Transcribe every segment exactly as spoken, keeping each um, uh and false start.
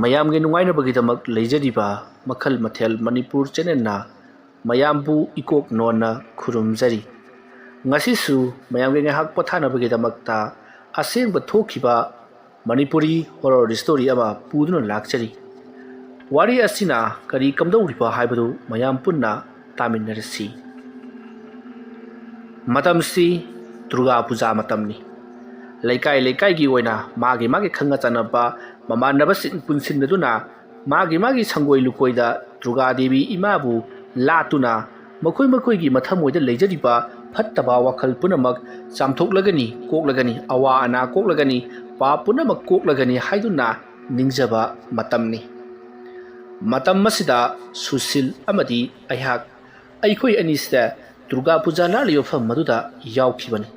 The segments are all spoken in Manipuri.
ꯃꯌꯥꯝꯒꯤ ꯅꯨꯡꯉꯥꯏꯅꯕꯒꯤꯗꯃꯛ ꯂꯩꯖꯔꯤꯕ ꯃꯈꯜ ꯃꯊꯦꯜ ꯃꯅꯤꯄꯨꯔ ꯆꯦꯅꯦꯜꯅ ꯃꯌꯥꯝꯕꯨ ꯏꯀꯣꯛ ꯅꯣꯟꯅ ꯈꯨꯔꯨꯝꯖꯔꯤ꯫ ꯉꯁꯤꯁꯨ ꯃꯌꯥꯝꯒꯤ ꯉꯥꯏꯍꯥꯛ ꯄꯣꯊꯥꯅꯕꯒꯤꯗꯃꯛꯇ ꯑꯁꯦꯡꯕ ꯊꯣꯛꯈꯤꯕ ꯃꯅꯤꯄꯨꯔꯤ ꯍꯣꯔꯣꯔ ꯁ꯭ꯇꯣꯔꯤ ꯑꯃ ꯄꯨꯗꯨꯅ ꯂꯥꯛꯆꯔꯤ꯫ ꯋꯥꯔꯤ ꯑꯁꯤꯅ ꯀꯔꯤ ꯀꯝꯗꯧꯔꯤꯕ ꯍꯥꯏꯕꯗꯨ ꯃꯌꯥꯝ ꯄꯨꯟꯅ ꯇꯥꯃꯤꯟꯅꯔꯁꯤ꯫ ꯃꯇꯝꯁꯤ ꯗꯨꯔꯒꯥ ꯄꯨꯖꯥ ꯃꯇꯝꯅꯤ꯫ ꯂꯩꯀꯥꯏ ꯂꯩꯀꯥꯏꯒꯤ ꯑꯣꯏꯅ ꯃꯥꯒꯤ ꯃꯥꯒꯤ ꯈꯪꯅ ꯆꯥꯟꯅꯕ ꯃꯃꯥꯟꯅꯕꯁꯤꯡ ꯄꯨꯟꯁꯤꯟꯅꯗꯨꯅ ꯃꯥꯒꯤ ꯃꯥꯒꯤ ꯁꯪꯒꯣꯏ ꯂꯨꯀꯣꯏꯗ ꯗꯨꯔꯒꯥ ꯗꯦꯕꯤ ꯏꯃꯥꯕꯨ ꯂꯥꯠꯇꯨꯅ ꯃꯈꯣꯏ ꯃꯈꯣꯏꯒꯤ ꯃꯊꯃꯣꯏꯗ ꯂꯩꯖꯔꯤꯕ ꯐꯠꯇꯕ ꯋꯥꯈꯜ ꯄꯨꯝꯅꯃꯛ ꯆꯥꯝꯊꯣꯛꯂꯒꯅꯤ, ꯀꯣꯛꯂꯒꯅꯤ, ꯑꯋꯥ ꯑꯅꯥ ꯀꯣꯛꯂꯒꯅꯤ, ꯄꯥꯞ ꯄꯨꯝꯅꯃꯛ ꯀꯣꯛꯂꯒꯅꯤ ꯍꯥꯏꯗꯨꯅ ꯅꯤꯡꯖꯕ ꯃꯇꯝꯅꯤ꯫ ꯃꯇꯝ ꯑꯁꯤꯗ ꯁꯨꯁꯤꯜ ꯑꯃꯗꯤ ꯑꯩꯍꯥꯛ, ꯑꯩꯈꯣꯏ ꯑꯅꯤꯁꯦ ꯗꯨꯔꯒꯥ ꯄꯨꯖꯥ ꯂꯥꯠꯂꯤꯕ ꯃꯐꯝ ꯑꯗꯨꯗ ꯌꯥꯎꯈꯤꯕꯅꯤ꯫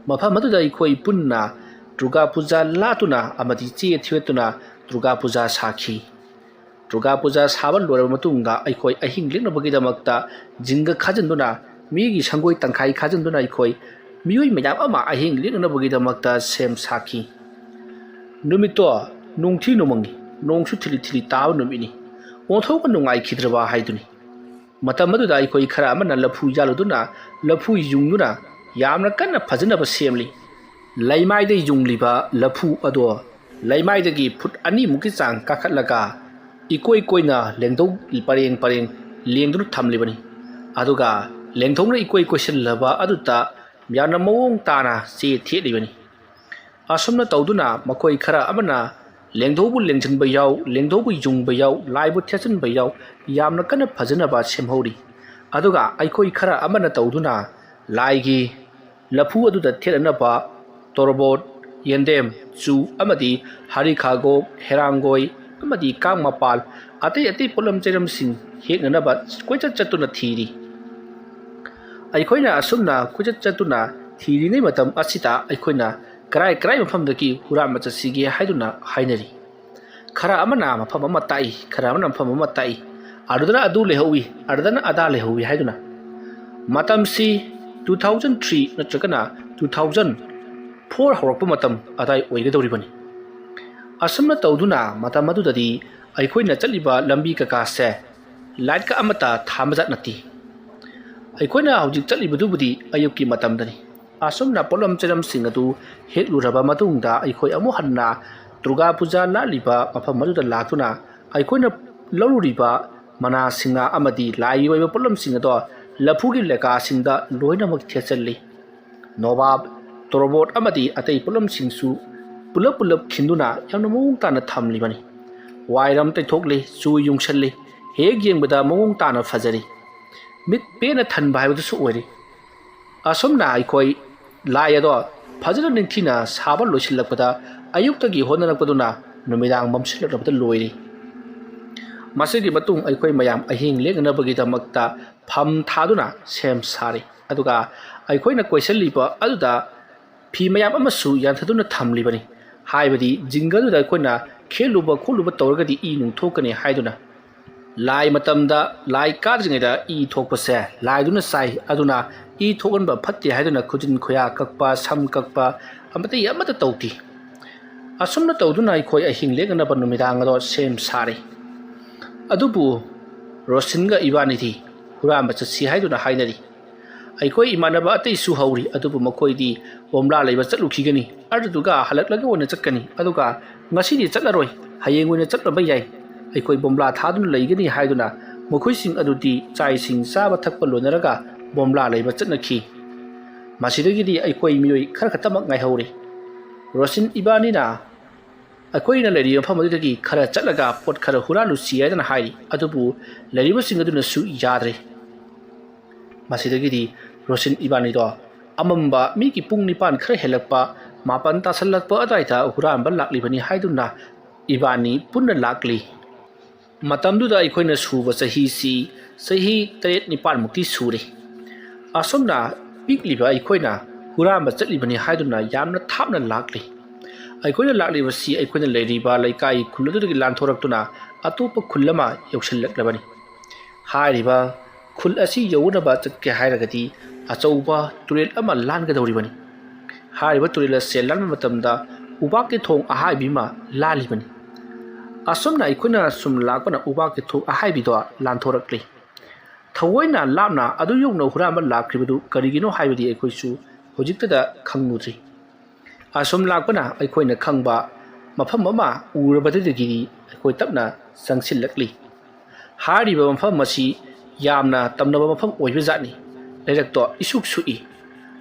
ꯃꯐꯝ ꯑꯗꯨꯗ ꯑꯩꯈꯣꯏ ꯄꯨꯟꯅ ꯗꯨꯔꯒꯥ ꯄꯨꯖꯥ ꯂꯥꯠꯇꯨꯅ ꯑꯃꯗꯤ ꯆꯦ ꯊꯤꯒꯠꯇꯨꯅ ꯗꯨꯔꯒꯥ ꯄꯨꯖꯥ ꯁꯥꯈꯤ꯫ ꯗꯨꯔꯒꯥ ꯄꯨꯖꯥ ꯁꯥꯕ ꯂꯣꯏꯔꯕ ꯃꯇꯨꯡꯗ ꯑꯩꯈꯣꯏ ꯑꯍꯤꯡ ꯂꯦꯛꯅꯕꯒꯤꯗꯃꯛꯇ ꯖꯤꯡꯒ ꯈꯥꯖꯤꯟꯗꯨꯅ, ꯃꯤꯒꯤ ꯁꯪꯒꯣꯏ ꯇꯪꯈꯥꯏ ꯈꯥꯖꯤꯟꯗꯨꯅ ꯑꯩꯈꯣꯏ ꯃꯤꯑꯣꯏ ꯃꯌꯥꯝ ꯑꯃ ꯑꯍꯤꯡ ꯂꯦꯛꯅꯅꯕꯒꯤꯗꯃꯛꯇ ꯁꯦꯝ ꯁꯥꯈꯤ꯫ ꯅꯨꯃꯤꯠꯇꯣ ꯅꯨꯡꯊꯤ ꯅꯣꯡꯃꯪꯉꯤ, ꯅꯣꯡꯁꯨ ꯊꯤꯂꯤ ꯊꯤꯂꯤ ꯇꯥꯕ ꯅꯨꯃꯤꯠꯅꯤ꯫ ꯑꯣꯟꯊꯣꯛꯅ ꯅꯨꯡꯉꯥꯏꯈꯤꯗ꯭ꯔꯕ ꯍꯥꯏꯗꯨꯅꯤ꯫ ꯃꯇꯝ ꯑꯗꯨꯗ ꯑꯩꯈꯣꯏ ꯈꯔ ꯑꯃꯅ ꯂꯐꯨ ꯌꯥꯜꯂꯨꯗꯨꯅ ꯂꯐꯨ ꯌꯨꯡꯗꯨꯅ ꯌꯥꯝꯅ ꯀꯟꯅ ꯐꯖꯅꯕ ꯁꯦꯝꯂꯤ꯫ ꯂꯩꯃꯥꯏꯗ ꯌꯨꯡꯂꯤꯕ ꯂꯐꯨ ꯑꯗꯣ ꯂꯩꯃꯥꯏꯗꯒꯤ ꯐꯨꯠ ꯑꯅꯤꯃꯨꯛꯀꯤ ꯆꯥꯡ ꯀꯥꯈꯠꯂꯒ ꯏꯀꯣꯏ ꯀꯣꯏꯅ ꯂꯦꯡꯗꯧ ꯄꯔꯦꯡ ꯄꯔꯦꯡ ꯂꯦꯡꯗꯨꯅ ꯊꯝꯂꯤꯕꯅꯤ꯫ ꯑꯗꯨꯒ ꯂꯦꯡꯗꯧꯅ ꯏꯀꯣꯏ ꯀꯣꯏꯁꯤꯜꯂꯕ ꯑꯗꯨꯗ ꯌꯥꯝꯅ ꯃꯑꯣꯡ ꯇꯥꯅ ꯆꯦ ꯊꯦꯠꯂꯤꯕꯅꯤ꯫ ꯑꯁꯨꯝꯅ ꯇꯧꯗꯨꯅ ꯃꯈꯣꯏ ꯈꯔ ꯑꯃꯅ ꯂꯦꯡꯗꯧꯕꯨ ꯂꯦꯡꯁꯤꯟꯕ ꯌꯥꯎ, ꯂꯦꯡꯗꯧꯕꯨ ꯌꯨꯡꯕ ꯌꯥꯎ, ꯂꯥꯏꯕꯨ ꯊꯦꯠꯆꯤꯟꯕ ꯌꯥꯎ, ꯌꯥꯝꯅ ꯀꯟꯅ ꯐꯖꯅꯕ ꯁꯦꯝꯍꯧꯔꯤ꯫ ꯑꯗꯨꯒ ꯑꯩꯈꯣꯏ ꯈꯔ ꯑꯃꯅ ꯇꯧꯗꯨꯅ ꯂꯥꯏꯒꯤ ꯂꯐꯨ ꯑꯗꯨꯗ ꯊꯦꯠꯅꯅꯕ ꯇꯣꯔꯕꯣꯠ, ꯌꯦꯟꯗꯦꯝ, ꯆꯨ ꯑꯃꯗꯤ ꯍꯔꯤꯈꯥꯒꯣꯛ, ꯍꯦꯔꯥꯡꯒꯣꯏ ꯑꯃꯗꯤ ꯀꯥꯡ ꯃꯄꯥꯜ, ꯑꯇꯩ ꯑꯇꯩ ꯄꯣꯠꯂꯝ ꯆꯩꯔꯝꯁꯤꯡ ꯍꯦꯛꯅꯅꯕ ꯀꯣꯏꯆꯠ ꯆꯠꯇꯨꯅ ꯊꯤꯔꯤ꯫ ꯑꯩꯈꯣꯏꯅ ꯑꯁꯨꯝꯅ ꯀꯣꯏꯆꯠ ꯆꯠꯇꯨꯅ ꯊꯤꯔꯤꯉꯩ ꯃꯇꯝ ꯑꯁꯤꯗ ꯑꯩꯈꯣꯏꯅ ꯀꯔꯥꯏ ꯀꯔꯥꯏ ꯃꯐꯝꯗꯒꯤ ꯍꯨꯔꯥꯟꯕ ꯆꯠꯁꯤꯒꯦ ꯍꯥꯏꯗꯨꯅ ꯍꯥꯏꯅꯔꯤ꯫ ꯈꯔ ꯑꯃꯅ ꯃꯐꯝ ꯑꯃ ꯇꯥꯛꯏ, ꯈꯔ ꯑꯃꯅ ꯃꯐꯝ ꯑꯃ ꯇꯥꯛꯏ꯫ ꯑꯗꯨꯗꯅ ꯑꯗꯨ ꯂꯩꯍꯧꯏ, ꯑꯗꯨꯗꯅ ꯑꯗꯥ ꯂꯩꯍꯧꯏ ꯍꯥꯏꯗꯨꯅ꯫ ꯃꯇꯝꯁꯤ two thousand three ꯅꯠꯇ꯭ꯔꯒꯅ two thousand four ꯍꯧꯔꯛꯄ ꯃꯇꯝ ꯑꯗꯥꯏ ꯑꯣꯏꯒꯗꯧꯔꯤꯕꯅꯤ꯫ ꯑꯁꯨꯝꯅ ꯇꯧꯗꯨꯅ ꯃꯇꯝ ꯑꯗꯨꯗꯗꯤ ꯑꯩꯈꯣꯏꯅ ꯆꯠꯂꯤꯕ ꯂꯝꯕꯤ ꯀꯀꯥꯁꯦ ꯂꯥꯏꯠꯀ ꯑꯃꯠꯇ ꯊꯥꯟꯕꯖꯥꯠ ꯅꯠꯇꯦ꯫ ꯑꯩꯈꯣꯏꯅ ꯍꯧꯖꯤꯛ ꯆꯠꯂꯤꯕꯗꯨꯕꯨꯗꯤ ꯑꯌꯨꯛꯀꯤ ꯃꯇꯝꯗꯅꯤ꯫ ꯑꯁꯨꯝꯅ ꯄꯣꯠꯂꯝ ꯆꯩꯔꯝꯁꯤꯡ ꯑꯗꯨ ꯍꯦꯛꯂꯨꯔꯕ ꯃꯇꯨꯡꯗ ꯑꯩꯈꯣꯏ ꯑꯃꯨꯛ ꯍꯟꯅ ꯗꯨꯔꯒꯥ ꯄꯨꯖꯥ ꯂꯥꯠꯂꯤꯕ ꯃꯐꯝ ꯑꯗꯨꯗ ꯂꯥꯛꯇꯨꯅ ꯑꯩꯈꯣꯏꯅ ꯂꯧꯔꯨꯔꯤꯕ ꯃꯅꯥ ꯁꯤꯡꯅꯥ ꯑꯃꯗꯤ ꯂꯥꯏꯒꯤ ꯑꯣꯏꯕ ꯄꯣꯠꯂꯝꯁꯤꯡ ꯑꯗꯣ ꯂꯐꯨꯒꯤ ꯂꯦꯀꯥꯁꯤꯡꯗ ꯂꯣꯏꯅꯃꯛ ꯊꯦꯠꯆꯜꯂꯤ꯫ ꯅꯣꯕꯥꯞ, ꯇꯣꯔꯕꯣꯠ ꯑꯃꯗꯤ ꯑꯇꯩ ꯄꯣꯠꯂꯝꯁꯤꯡꯁꯨ ꯄꯨꯂꯞ ꯄꯨꯂꯞ ꯈꯤꯟꯗꯨꯅ ꯌꯥꯝꯅ ꯃꯑꯣꯡ ꯇꯥꯅ ꯊꯝꯂꯤꯕꯅꯤ꯫ ꯋꯥꯏꯔꯝ ꯇꯩꯊꯣꯛꯂꯤ, ꯆꯨ ꯌꯨꯡꯁꯜꯂꯤ, ꯍꯦꯛ ꯌꯦꯡꯕꯗ ꯃꯑꯣꯡ ꯇꯥꯅ ꯐꯖꯔꯤ꯫ ꯃꯤꯠ ꯄꯦꯟꯅ ꯊꯟꯕ ꯍꯥꯏꯕꯗꯨꯁꯨ ꯑꯣꯏꯔꯤ꯫ ꯑꯁꯨꯝꯅ ꯑꯩꯈꯣꯏ ꯂꯥꯏ ꯑꯗꯣ ꯐꯖꯅ ꯅꯤꯡꯊꯤꯅ ꯁꯥꯕ ꯂꯣꯏꯁꯤꯜꯂꯛꯄꯗ ꯑꯌꯨꯛꯇꯒꯤ ꯍꯣꯠꯅꯔꯛꯄꯗꯨꯅ ꯅꯨꯃꯤꯗꯥꯡ ꯃꯝꯁꯤꯜꯂꯛꯂꯕꯗ ꯂꯣꯏꯔꯤ꯫ ꯃꯁꯤꯒꯤ ꯃꯇꯨꯡ ꯑꯩꯈꯣꯏ ꯃꯌꯥꯝ ꯑꯍꯤꯡ ꯂꯦꯛꯅꯅꯕꯒꯤꯗꯃꯛꯇ ꯐꯝ ꯊꯥꯗꯨꯅ ꯁꯦꯝ ꯁꯥꯔꯤ꯫ ꯑꯗꯨꯒ ꯑꯩꯈꯣꯏꯅ ꯀꯣꯏꯁꯤꯜꯂꯤꯕ ꯑꯗꯨꯗ ꯐꯤ ꯃꯌꯥꯝ ꯑꯃꯁꯨ ꯌꯥꯟꯊꯗꯨꯅ ꯊꯝꯂꯤꯕꯅꯤ꯫ ꯍꯥꯏꯕꯗꯤ ꯖꯪꯒꯜꯗꯨꯗ ꯑꯩꯈꯣꯏꯅ ꯈꯦꯠꯂꯨꯕ ꯈꯣꯠꯂꯨꯕ ꯇꯧꯔꯒꯗꯤ ꯏ ꯅꯨꯡ ꯊꯣꯛꯀꯅꯤ ꯍꯥꯏꯗꯨꯅ꯫ ꯂꯥꯏ ꯃꯇꯝꯗ ꯂꯥꯏ ꯀꯥꯗ꯭ꯔꯤꯉꯩꯗ ꯏ ꯊꯣꯛꯄꯁꯦ ꯂꯥꯏꯗꯨꯅ ꯆꯥꯏ, ꯑꯗꯨꯅ ꯏ ꯊꯣꯛꯍꯟꯕ ꯐꯠꯇꯦ ꯍꯥꯏꯗꯨꯅ ꯈꯨꯖꯤꯟ ꯈꯨꯌꯥ ꯀꯛꯄ, ꯁꯝ ꯀꯛꯄ ꯑꯃꯗꯤ ꯑꯃꯠꯇ ꯇꯧꯗꯦ꯫ ꯑꯁꯨꯝꯅ ꯇꯧꯗꯨꯅ ꯑꯩꯈꯣꯏ ꯑꯍꯤꯡ ꯂꯦꯛꯅꯅꯕ ꯅꯨꯃꯤꯗꯥꯡ ꯑꯗꯣ ꯁꯦꯝ ꯁꯥꯔꯤ꯫ ꯑꯗꯨꯕꯨ ꯔꯣꯁꯤꯟꯒ ꯏꯕꯥꯅꯤꯗꯤ ꯍꯨꯔꯥꯟꯕ ꯆꯠꯁꯤ ꯍꯥꯏꯗꯨꯅ ꯍꯥꯏꯅꯔꯤ꯫ ꯑꯩꯈꯣꯏ ꯏꯃꯥꯟꯅꯕ ꯑꯇꯩꯁꯨ ꯍꯧꯔꯤ, ꯑꯗꯨꯕꯨ ꯃꯈꯣꯏꯗꯤ ꯕꯣꯝꯂꯥ ꯂꯩꯕ ꯆꯠꯂꯨꯈꯤꯒꯅꯤ, ꯑꯗꯨꯗꯨꯒ ꯍꯜꯂꯛꯂꯒ ꯑꯣꯏꯅ ꯆꯠꯀꯅꯤ, ꯑꯗꯨꯒ ꯉꯁꯤꯗꯤ ꯆꯠꯂꯔꯣꯏ, ꯍꯌꯦꯡ ꯑꯣꯏꯅ ꯆꯠꯂꯕ ꯌꯥꯏ, ꯑꯩꯈꯣꯏ ꯕꯣꯝꯂꯥ ꯊꯥꯗꯨꯅ ꯂꯩꯒꯅꯤ ꯍꯥꯏꯗꯨꯅ ꯃꯈꯣꯏꯁꯤꯡ ꯑꯗꯨꯗꯤ ꯆꯥꯛ ꯏꯁꯤꯡ ꯆꯥꯕ ꯊꯛꯄ ꯂꯣꯏꯅꯔꯒ ꯕꯣꯝꯂꯥ ꯂꯩꯕ ꯆꯠꯅꯈꯤ꯫ ꯃꯁꯤꯗꯒꯤꯗꯤ ꯑꯩꯈꯣꯏ ꯃꯤꯑꯣꯏ ꯈꯔ ꯈꯛꯇꯃꯛ ꯉꯥꯏꯍꯧꯔꯦ꯫ ꯔꯣꯁꯤꯟ ꯏꯕꯥꯅꯤꯅ ꯑꯩꯈꯣꯏꯅ ꯂꯩꯔꯤꯕ ꯃꯐꯝ ꯑꯗꯨꯗꯒꯤ ꯈꯔ ꯆꯠꯂꯒ ꯄꯣꯠ ꯈꯔ ꯍꯨꯔꯥꯜꯂꯨꯁꯤ ꯍꯥꯏꯗꯅ ꯍꯥꯏꯔꯤ, ꯑꯗꯨꯕꯨ ꯂꯩꯔꯤꯕꯁꯤꯡ ꯑꯗꯨꯅꯁꯨ ꯌꯥꯗ꯭ꯔꯦ꯫ ꯃꯁꯤꯗꯒꯤꯗꯤ ꯔꯣꯁꯤꯟ ꯏꯕꯥꯅꯤꯗꯣ ꯑꯃꯝꯕ ꯃꯤꯒꯤ ꯄꯨꯡ ꯅꯤꯄꯥꯟ ꯈꯔ ꯍꯦꯜꯂꯛꯄ, ꯃꯥꯄꯟ ꯇꯥꯁꯜꯂꯛꯄ ꯑꯗꯨꯋꯥꯏꯗ ꯍꯨꯔꯥꯟꯕ ꯂꯥꯛꯂꯤꯕꯅꯤ ꯍꯥꯏꯗꯨꯅ ꯏꯕꯥꯅꯤ ꯄꯨꯟꯅ ꯂꯥꯛꯂꯤ꯫ ꯃꯇꯝꯗꯨꯗ ꯑꯩꯈꯣꯏꯅ ꯁꯨꯕ ꯆꯍꯤꯁꯤ ꯆꯍꯤ ꯇꯔꯦꯠ ꯅꯤꯄꯥꯟꯃꯨꯛꯇꯤ ꯁꯨꯔꯦ꯫ ꯑꯁꯨꯝꯅ ꯄꯤꯛꯂꯤꯕ ꯑꯩꯈꯣꯏꯅ ꯍꯨꯔꯥꯟꯕ ꯆꯠꯂꯤꯕꯅꯤ ꯍꯥꯏꯗꯨꯅ ꯌꯥꯝꯅ ꯊꯥꯞꯅ ꯂꯥꯛꯂꯤ꯫ ꯑꯩꯈꯣꯏꯅ ꯂꯥꯛꯂꯤꯕꯁꯤ ꯑꯩꯈꯣꯏꯅ ꯂꯩꯔꯤꯕ ꯂꯩꯀꯥꯏ ꯈꯨꯜ ꯑꯗꯨꯗꯒꯤ ꯂꯥꯟꯊꯣꯔꯛꯇꯨꯅ ꯑꯇꯣꯞꯄ ꯈꯨꯜ ꯑꯃ ꯌꯧꯁꯤꯜꯂꯛꯂꯕꯅꯤ꯫ ꯍꯥꯏꯔꯤꯕ ꯈꯨꯜ ꯑꯁꯤ ꯌꯧꯅꯕ ꯆꯠꯀꯦ ꯍꯥꯏꯔꯒꯗꯤ ꯑꯆꯧꯕ ꯇꯨꯔꯦꯜ ꯑꯃ ꯂꯥꯟꯒꯗꯧꯔꯤꯕꯅꯤ꯫ ꯍꯥꯏꯔꯤꯕ ꯇꯨꯔꯦꯜ ꯑꯁꯤ ꯂꯥꯟꯕ ꯃꯇꯝꯗ ꯎꯕꯥꯛꯀꯤ ꯊꯣꯡ ꯑꯍꯥꯏꯕꯤ ꯑꯃ ꯂꯥꯜꯂꯤꯕꯅꯤ꯫ ꯑꯁꯨꯝꯅ ꯑꯩꯈꯣꯏꯅ ꯁꯨꯝ ꯂꯥꯛꯄꯅ ꯎꯕꯥꯛꯀꯤ ꯊꯣꯡ ꯑꯍꯥꯏꯕꯤꯗꯣ ꯂꯥꯟꯊꯣꯔꯛꯂꯤ꯫ ꯊꯑꯣꯏꯅ ꯂꯥꯞꯅ ꯑꯗꯨ ꯌꯧꯅ ꯍꯨꯔꯥꯟꯕ ꯂꯥꯛꯈ꯭ꯔꯤꯕꯗꯨ ꯀꯔꯤꯒꯤꯅꯣ ꯍꯥꯏꯕꯗꯤ ꯑꯩꯈꯣꯏꯁꯨ ꯍꯧꯖꯤꯛꯇꯗ ꯈꯪꯂꯨꯗ꯭ꯔꯤ꯫ ꯑꯁꯨꯝ ꯂꯥꯛꯄꯅ ꯑꯩꯈꯣꯏꯅ ꯈꯪꯕ ꯃꯐꯝ ꯑꯃ ꯎꯔꯕꯗꯨꯗꯒꯤꯗꯤ ꯑꯩꯈꯣꯏ ꯇꯞꯅ ꯆꯪꯁꯤꯜꯂꯛꯂꯤ꯫ ꯍꯥꯏꯔꯤꯕ ꯃꯐꯝ ꯑꯁꯤ ꯌꯥꯝꯅ ꯇꯝꯅꯕ ꯃꯐꯝ ꯑꯣꯏꯕ ꯖꯥꯠꯅꯤ꯫ ꯂꯩꯔꯛꯇꯣ ꯏꯁꯨꯛ ꯁꯨꯛꯏ꯫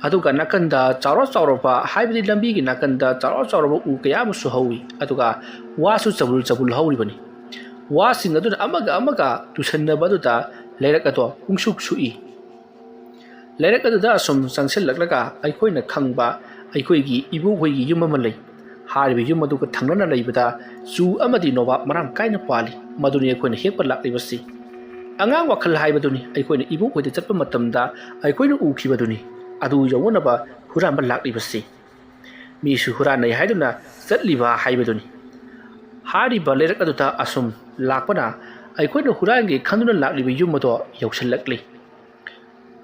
ꯑꯗꯨꯒ ꯅꯥꯀꯟꯗ ꯆꯥꯎꯔ ꯆꯥꯎꯔꯕ, ꯍꯥꯏꯕꯗꯤ ꯂꯝꯕꯤꯒꯤ ꯅꯥꯀꯟꯗ ꯆꯥꯎꯔ ꯆꯥꯎꯔꯕ ꯎ ꯀꯌꯥ ꯑꯃꯁꯨ ꯍꯧꯏ꯫ ꯑꯗꯨꯒ ꯋꯥꯁꯨ ꯆꯕꯨꯜ ꯆꯕꯨꯜ ꯍꯧꯔꯤꯕꯅꯤ꯫ ꯋꯥꯁꯤꯡ ꯑꯗꯨꯅ ꯑꯃꯒ ꯑꯃꯒ ꯇꯨꯁꯟꯅꯕ ꯑꯗꯨꯗ ꯂꯩꯔꯛ ꯑꯗꯣ ꯄꯨꯡꯁꯨꯛ ꯁꯨꯛꯏ꯫ ꯂꯩꯔꯛ ꯑꯗꯨꯗ ꯑꯁꯨꯝ ꯆꯪꯁꯤꯜꯂꯛꯂꯒ ꯑꯩꯈꯣꯏꯅ ꯈꯪꯕ ꯑꯩꯈꯣꯏꯒꯤ ꯏꯕꯣꯛꯍꯣꯏꯒꯤ ꯌꯨꯝ ꯑꯃ ꯂꯩ꯫ ꯍꯥꯏꯔꯤꯕ ꯌꯨꯝ ꯑꯗꯨꯒ ꯊꯪꯅꯅ ꯂꯩꯕꯗ ꯆꯨ ꯑꯃꯗꯤ ꯅꯣꯕꯥꯞ ꯃꯔꯥꯡ ꯀꯥꯏꯅ ꯄꯥꯜꯂꯤ꯫ ꯃꯗꯨꯅꯤ ꯑꯩꯈꯣꯏꯅ ꯍꯦꯛꯄ ꯂꯥꯛꯂꯤꯕꯁꯤ꯫ ꯑꯉꯥꯡ ꯋꯥꯈꯜ ꯍꯥꯏꯕꯗꯨꯅꯤ ꯑꯩꯈꯣꯏꯅ ꯏꯕꯣꯛꯍꯣꯏꯗ ꯆꯠꯄ ꯃꯇꯝꯗ ꯑꯩꯈꯣꯏꯅ ꯎꯈꯤꯕꯗꯨꯅꯤ꯫ ꯑꯗꯨ ꯌꯧꯅꯅꯕ ꯍꯨꯔꯥꯟꯕ ꯂꯥꯛꯂꯤꯕꯁꯤ꯫ ꯃꯤꯁꯨ ꯍꯨꯔꯥꯟꯅꯩ ꯍꯥꯏꯗꯨꯅ ꯆꯠꯂꯤꯕ ꯍꯥꯏꯕꯗꯨꯅꯤ꯫ ꯍꯥꯏꯔꯤꯕ ꯂꯩꯔꯛ ꯑꯗꯨꯗ ꯑꯁꯨꯝ ꯂꯥꯛꯄꯅ ꯑꯩꯈꯣꯏꯅ ꯍꯨꯔꯥꯟꯒꯦ ꯈꯟꯗꯨꯅ ꯂꯥꯛꯂꯤꯕ ꯌꯨꯝ ꯑꯗꯣ ꯌꯧꯁꯤꯜꯂꯛꯂꯤ꯫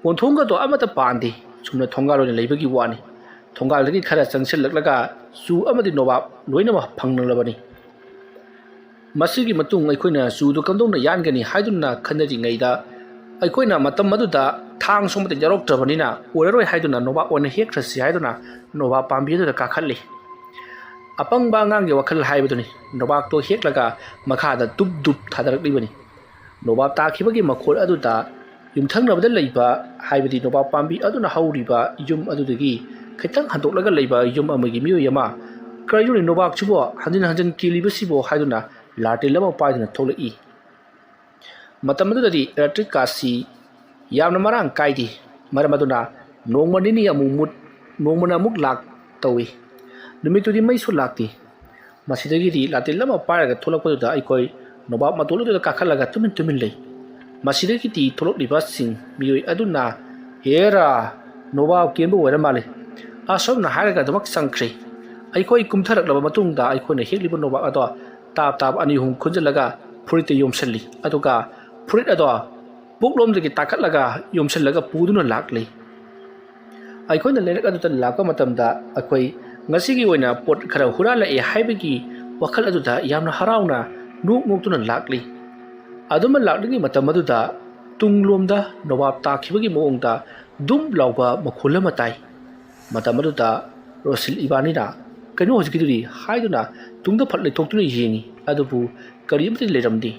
ꯀꯣꯟꯊꯣꯡꯒꯗꯣ ꯑꯃꯠꯇ ꯄꯥꯟꯗꯦ꯫ ꯆꯨꯝꯅ ꯊꯣꯡꯒꯥꯜ ꯑꯣꯏꯅ ꯂꯩꯕꯒꯤ ꯋꯥꯅꯤ꯫ ꯊꯣꯡꯒꯥꯜꯗꯒꯤ ꯈꯔ ꯆꯪꯁꯤꯜꯂꯛꯂꯒ ꯆꯨ ꯑꯃꯗꯤ ꯅꯣꯕꯥꯞ ꯂꯣꯏꯅꯃꯛ ꯐꯪꯂꯕꯅꯤ꯫ ꯃꯁꯤꯒꯤ ꯃꯇꯨꯡ ꯑꯩꯈꯣꯏꯅ ꯆꯨꯗꯨ ꯀꯝꯗꯧꯅ ꯌꯥꯟꯒꯅꯤ ꯍꯥꯏꯗꯨꯅ ꯈꯟꯅꯔꯤꯉꯩꯗ, ꯑꯩꯈꯣꯏꯅ ꯃꯇꯝ ꯑꯗꯨꯗ ꯊꯥꯡꯁꯨ ꯑꯃꯠꯇ ꯌꯥꯎꯔꯛꯇ꯭ꯔꯕꯅꯤꯅ ꯑꯣꯏꯔꯔꯣꯏ ꯍꯥꯏꯗꯨꯅ ꯅꯣꯕꯥꯞ ꯑꯣꯏꯅ ꯍꯦꯛꯈ꯭ꯔꯁꯤ ꯍꯥꯏꯗꯨꯅ ꯅꯣꯕꯥꯞ ꯄꯥꯝꯕꯤ ꯑꯗꯨꯗ ꯀꯥꯈꯠꯂꯤ꯫ ꯑꯄꯪꯕ ꯑꯉꯥꯡꯒꯤ ꯋꯥꯈꯜ ꯍꯥꯏꯕꯗꯨꯅꯤ꯫ ꯅꯣꯕꯥꯞꯇꯣ ꯍꯦꯛꯂꯒ ꯃꯈꯥꯗ ꯗꯨꯞ ꯗꯨꯞ ꯊꯥꯗꯔꯛꯂꯤꯕꯅꯤ꯫ ꯅꯣꯕꯥꯞ ꯇꯥꯈꯤꯕꯒꯤ ꯃꯈꯣꯜ ꯑꯗꯨꯗ ꯌꯨꯝꯊꯪꯅꯕꯗ ꯂꯩꯕ, ꯍꯥꯏꯕꯗꯤ ꯅꯣꯕꯥꯞ ꯄꯥꯝꯕꯤ ꯑꯗꯨꯅ ꯍꯧꯔꯤꯕ ꯌꯨꯝ ꯑꯗꯨꯗꯒꯤ ꯈꯤꯇꯪ ꯍꯟꯗꯣꯛꯂꯒ ꯂꯩꯕ ꯌꯨꯝ ꯑꯃꯒꯤ ꯃꯤꯑꯣꯏ ꯑꯃ, "ꯀꯔꯤꯅꯣꯅꯦ ꯅꯣꯕꯥꯞꯁꯤꯕꯣ ꯍꯟꯖꯤꯟ ꯍꯟꯖꯤꯟ ꯀꯦꯜꯂꯤꯕꯁꯤꯕꯣ?" ꯍꯥꯏꯗꯨꯅ ꯂꯥꯇꯦꯟ ꯑꯃ ꯄꯥꯏꯗꯨꯅ ꯊꯣꯛꯂꯛꯏ꯫ ꯃꯇꯝ ꯑꯗꯨꯗꯗꯤ electric ꯀꯥꯁꯤ ꯌꯥꯝꯅ ꯃꯔꯥꯡ ꯀꯥꯏꯗꯦ꯫ ꯃꯔꯝ ꯑꯗꯨꯅ ꯅꯣꯡꯃ ꯅꯤꯅꯤ ꯑꯃꯨꯛ ꯃꯨꯠ, ꯅꯣꯡꯃꯅ ꯑꯃꯨꯛ ꯂꯥꯛ ꯇꯧꯏ꯫ ꯅꯨꯃꯤꯠꯇꯨꯗꯤ ꯃꯩꯁꯨ ꯂꯥꯛꯇꯦ꯫ ꯃꯁꯤꯗꯒꯤꯗꯤ ꯂꯥꯇꯦꯟ ꯑꯃ ꯄꯥꯏꯔꯒ ꯊꯣꯛꯂꯛꯄꯗꯨꯗ ꯑꯩꯈꯣꯏ ꯅꯣꯕꯥꯞ ꯃꯇꯣꯜ ꯑꯗꯨꯗ ꯀꯥꯈꯠꯂꯒ ꯇꯨꯃꯤꯟ ꯇꯨꯃꯤꯟ ꯂꯩ꯫ ꯃꯁꯤꯗꯒꯤꯗꯤ ꯊꯣꯛꯂꯛꯂꯤꯕꯁꯤꯡ ꯃꯤꯑꯣꯏ ꯑꯗꯨꯅ, "ꯍꯦꯔꯥ, ꯅꯣꯕꯥꯞ ꯀꯦꯟꯕ ꯑꯣꯏꯔ ꯃꯥꯜꯂꯦ," ꯑꯁꯨꯝꯅ ꯍꯥꯏꯔꯒ ꯑꯗꯨꯃꯛ ꯆꯪꯈ꯭ꯔꯦ꯫ ꯑꯩꯈꯣꯏ ꯀꯨꯝꯊꯔꯛꯂꯕ ꯃꯇꯨꯡꯗ ꯑꯩꯈꯣꯏꯅ ꯍꯦꯛꯂꯤꯕ ꯅꯣꯕꯥꯞ ꯑꯗꯣ ꯇꯥꯞ ꯇꯥꯞ ꯑꯅꯤ ꯑꯍꯨꯝ ꯈꯨꯟꯖꯤꯜꯂꯒ ꯐꯨꯔꯤꯠꯇ ꯌꯣꯝꯁꯤꯜꯂꯤ꯫ ꯑꯗꯨꯒ ꯐꯨꯔꯤꯠ ꯑꯗꯣ ꯄꯨꯛꯂꯣꯝꯗꯒꯤ ꯇꯥꯈꯠꯂꯒ ꯌꯣꯝꯁꯤꯜꯂꯒ ꯄꯨꯗꯨꯅ ꯂꯥꯛꯂꯤ꯫ ꯑꯩꯈꯣꯏꯅ ꯂꯩꯔꯛ ꯑꯗꯨꯗ ꯂꯥꯛꯄ ꯃꯇꯝꯗ ꯑꯩꯈꯣꯏ ꯉꯁꯤꯒꯤ ꯑꯣꯏꯅ ꯄꯣꯠ ꯈꯔ ꯍꯨꯔꯥꯜꯂꯛꯑꯦ ꯍꯥꯏꯕꯒꯤ ꯋꯥꯈꯜ ꯑꯗꯨꯗ ꯌꯥꯝꯅ ꯍꯔꯥꯎꯅ ꯅꯣꯛ ꯅꯣꯛꯇꯨꯅ ꯂꯥꯛꯂꯤ꯫ ꯑꯗꯨꯃ ꯂꯥꯛꯂꯤꯉꯩ ꯃꯇꯝ ꯑꯗꯨꯗ ꯇꯨꯡꯂꯣꯝꯗ ꯅꯣꯕꯥꯞ ꯇꯥꯈꯤꯕꯒꯤ ꯃꯑꯣꯡꯗ ꯗꯨꯝ ꯂꯥꯎꯕ ꯃꯈꯣꯜ ꯑꯃ ꯇꯥꯏ꯫ ꯃꯇꯝ ꯑꯗꯨꯗ ꯔꯣꯁꯤꯜ ꯏꯕꯥꯅꯤꯅ "ꯀꯩꯅꯣ ꯍꯧꯖꯤꯛꯀꯤꯗꯨꯗꯤ?" ꯍꯥꯏꯗꯨꯅ ꯇꯨꯡꯗ ꯐꯠ ꯂꯩꯊꯣꯛꯇꯨꯅ ꯌꯦꯡꯉꯤ, ꯑꯗꯨꯕꯨ ꯀꯔꯤꯃꯠꯇ ꯂꯩꯔꯝꯗꯦ꯫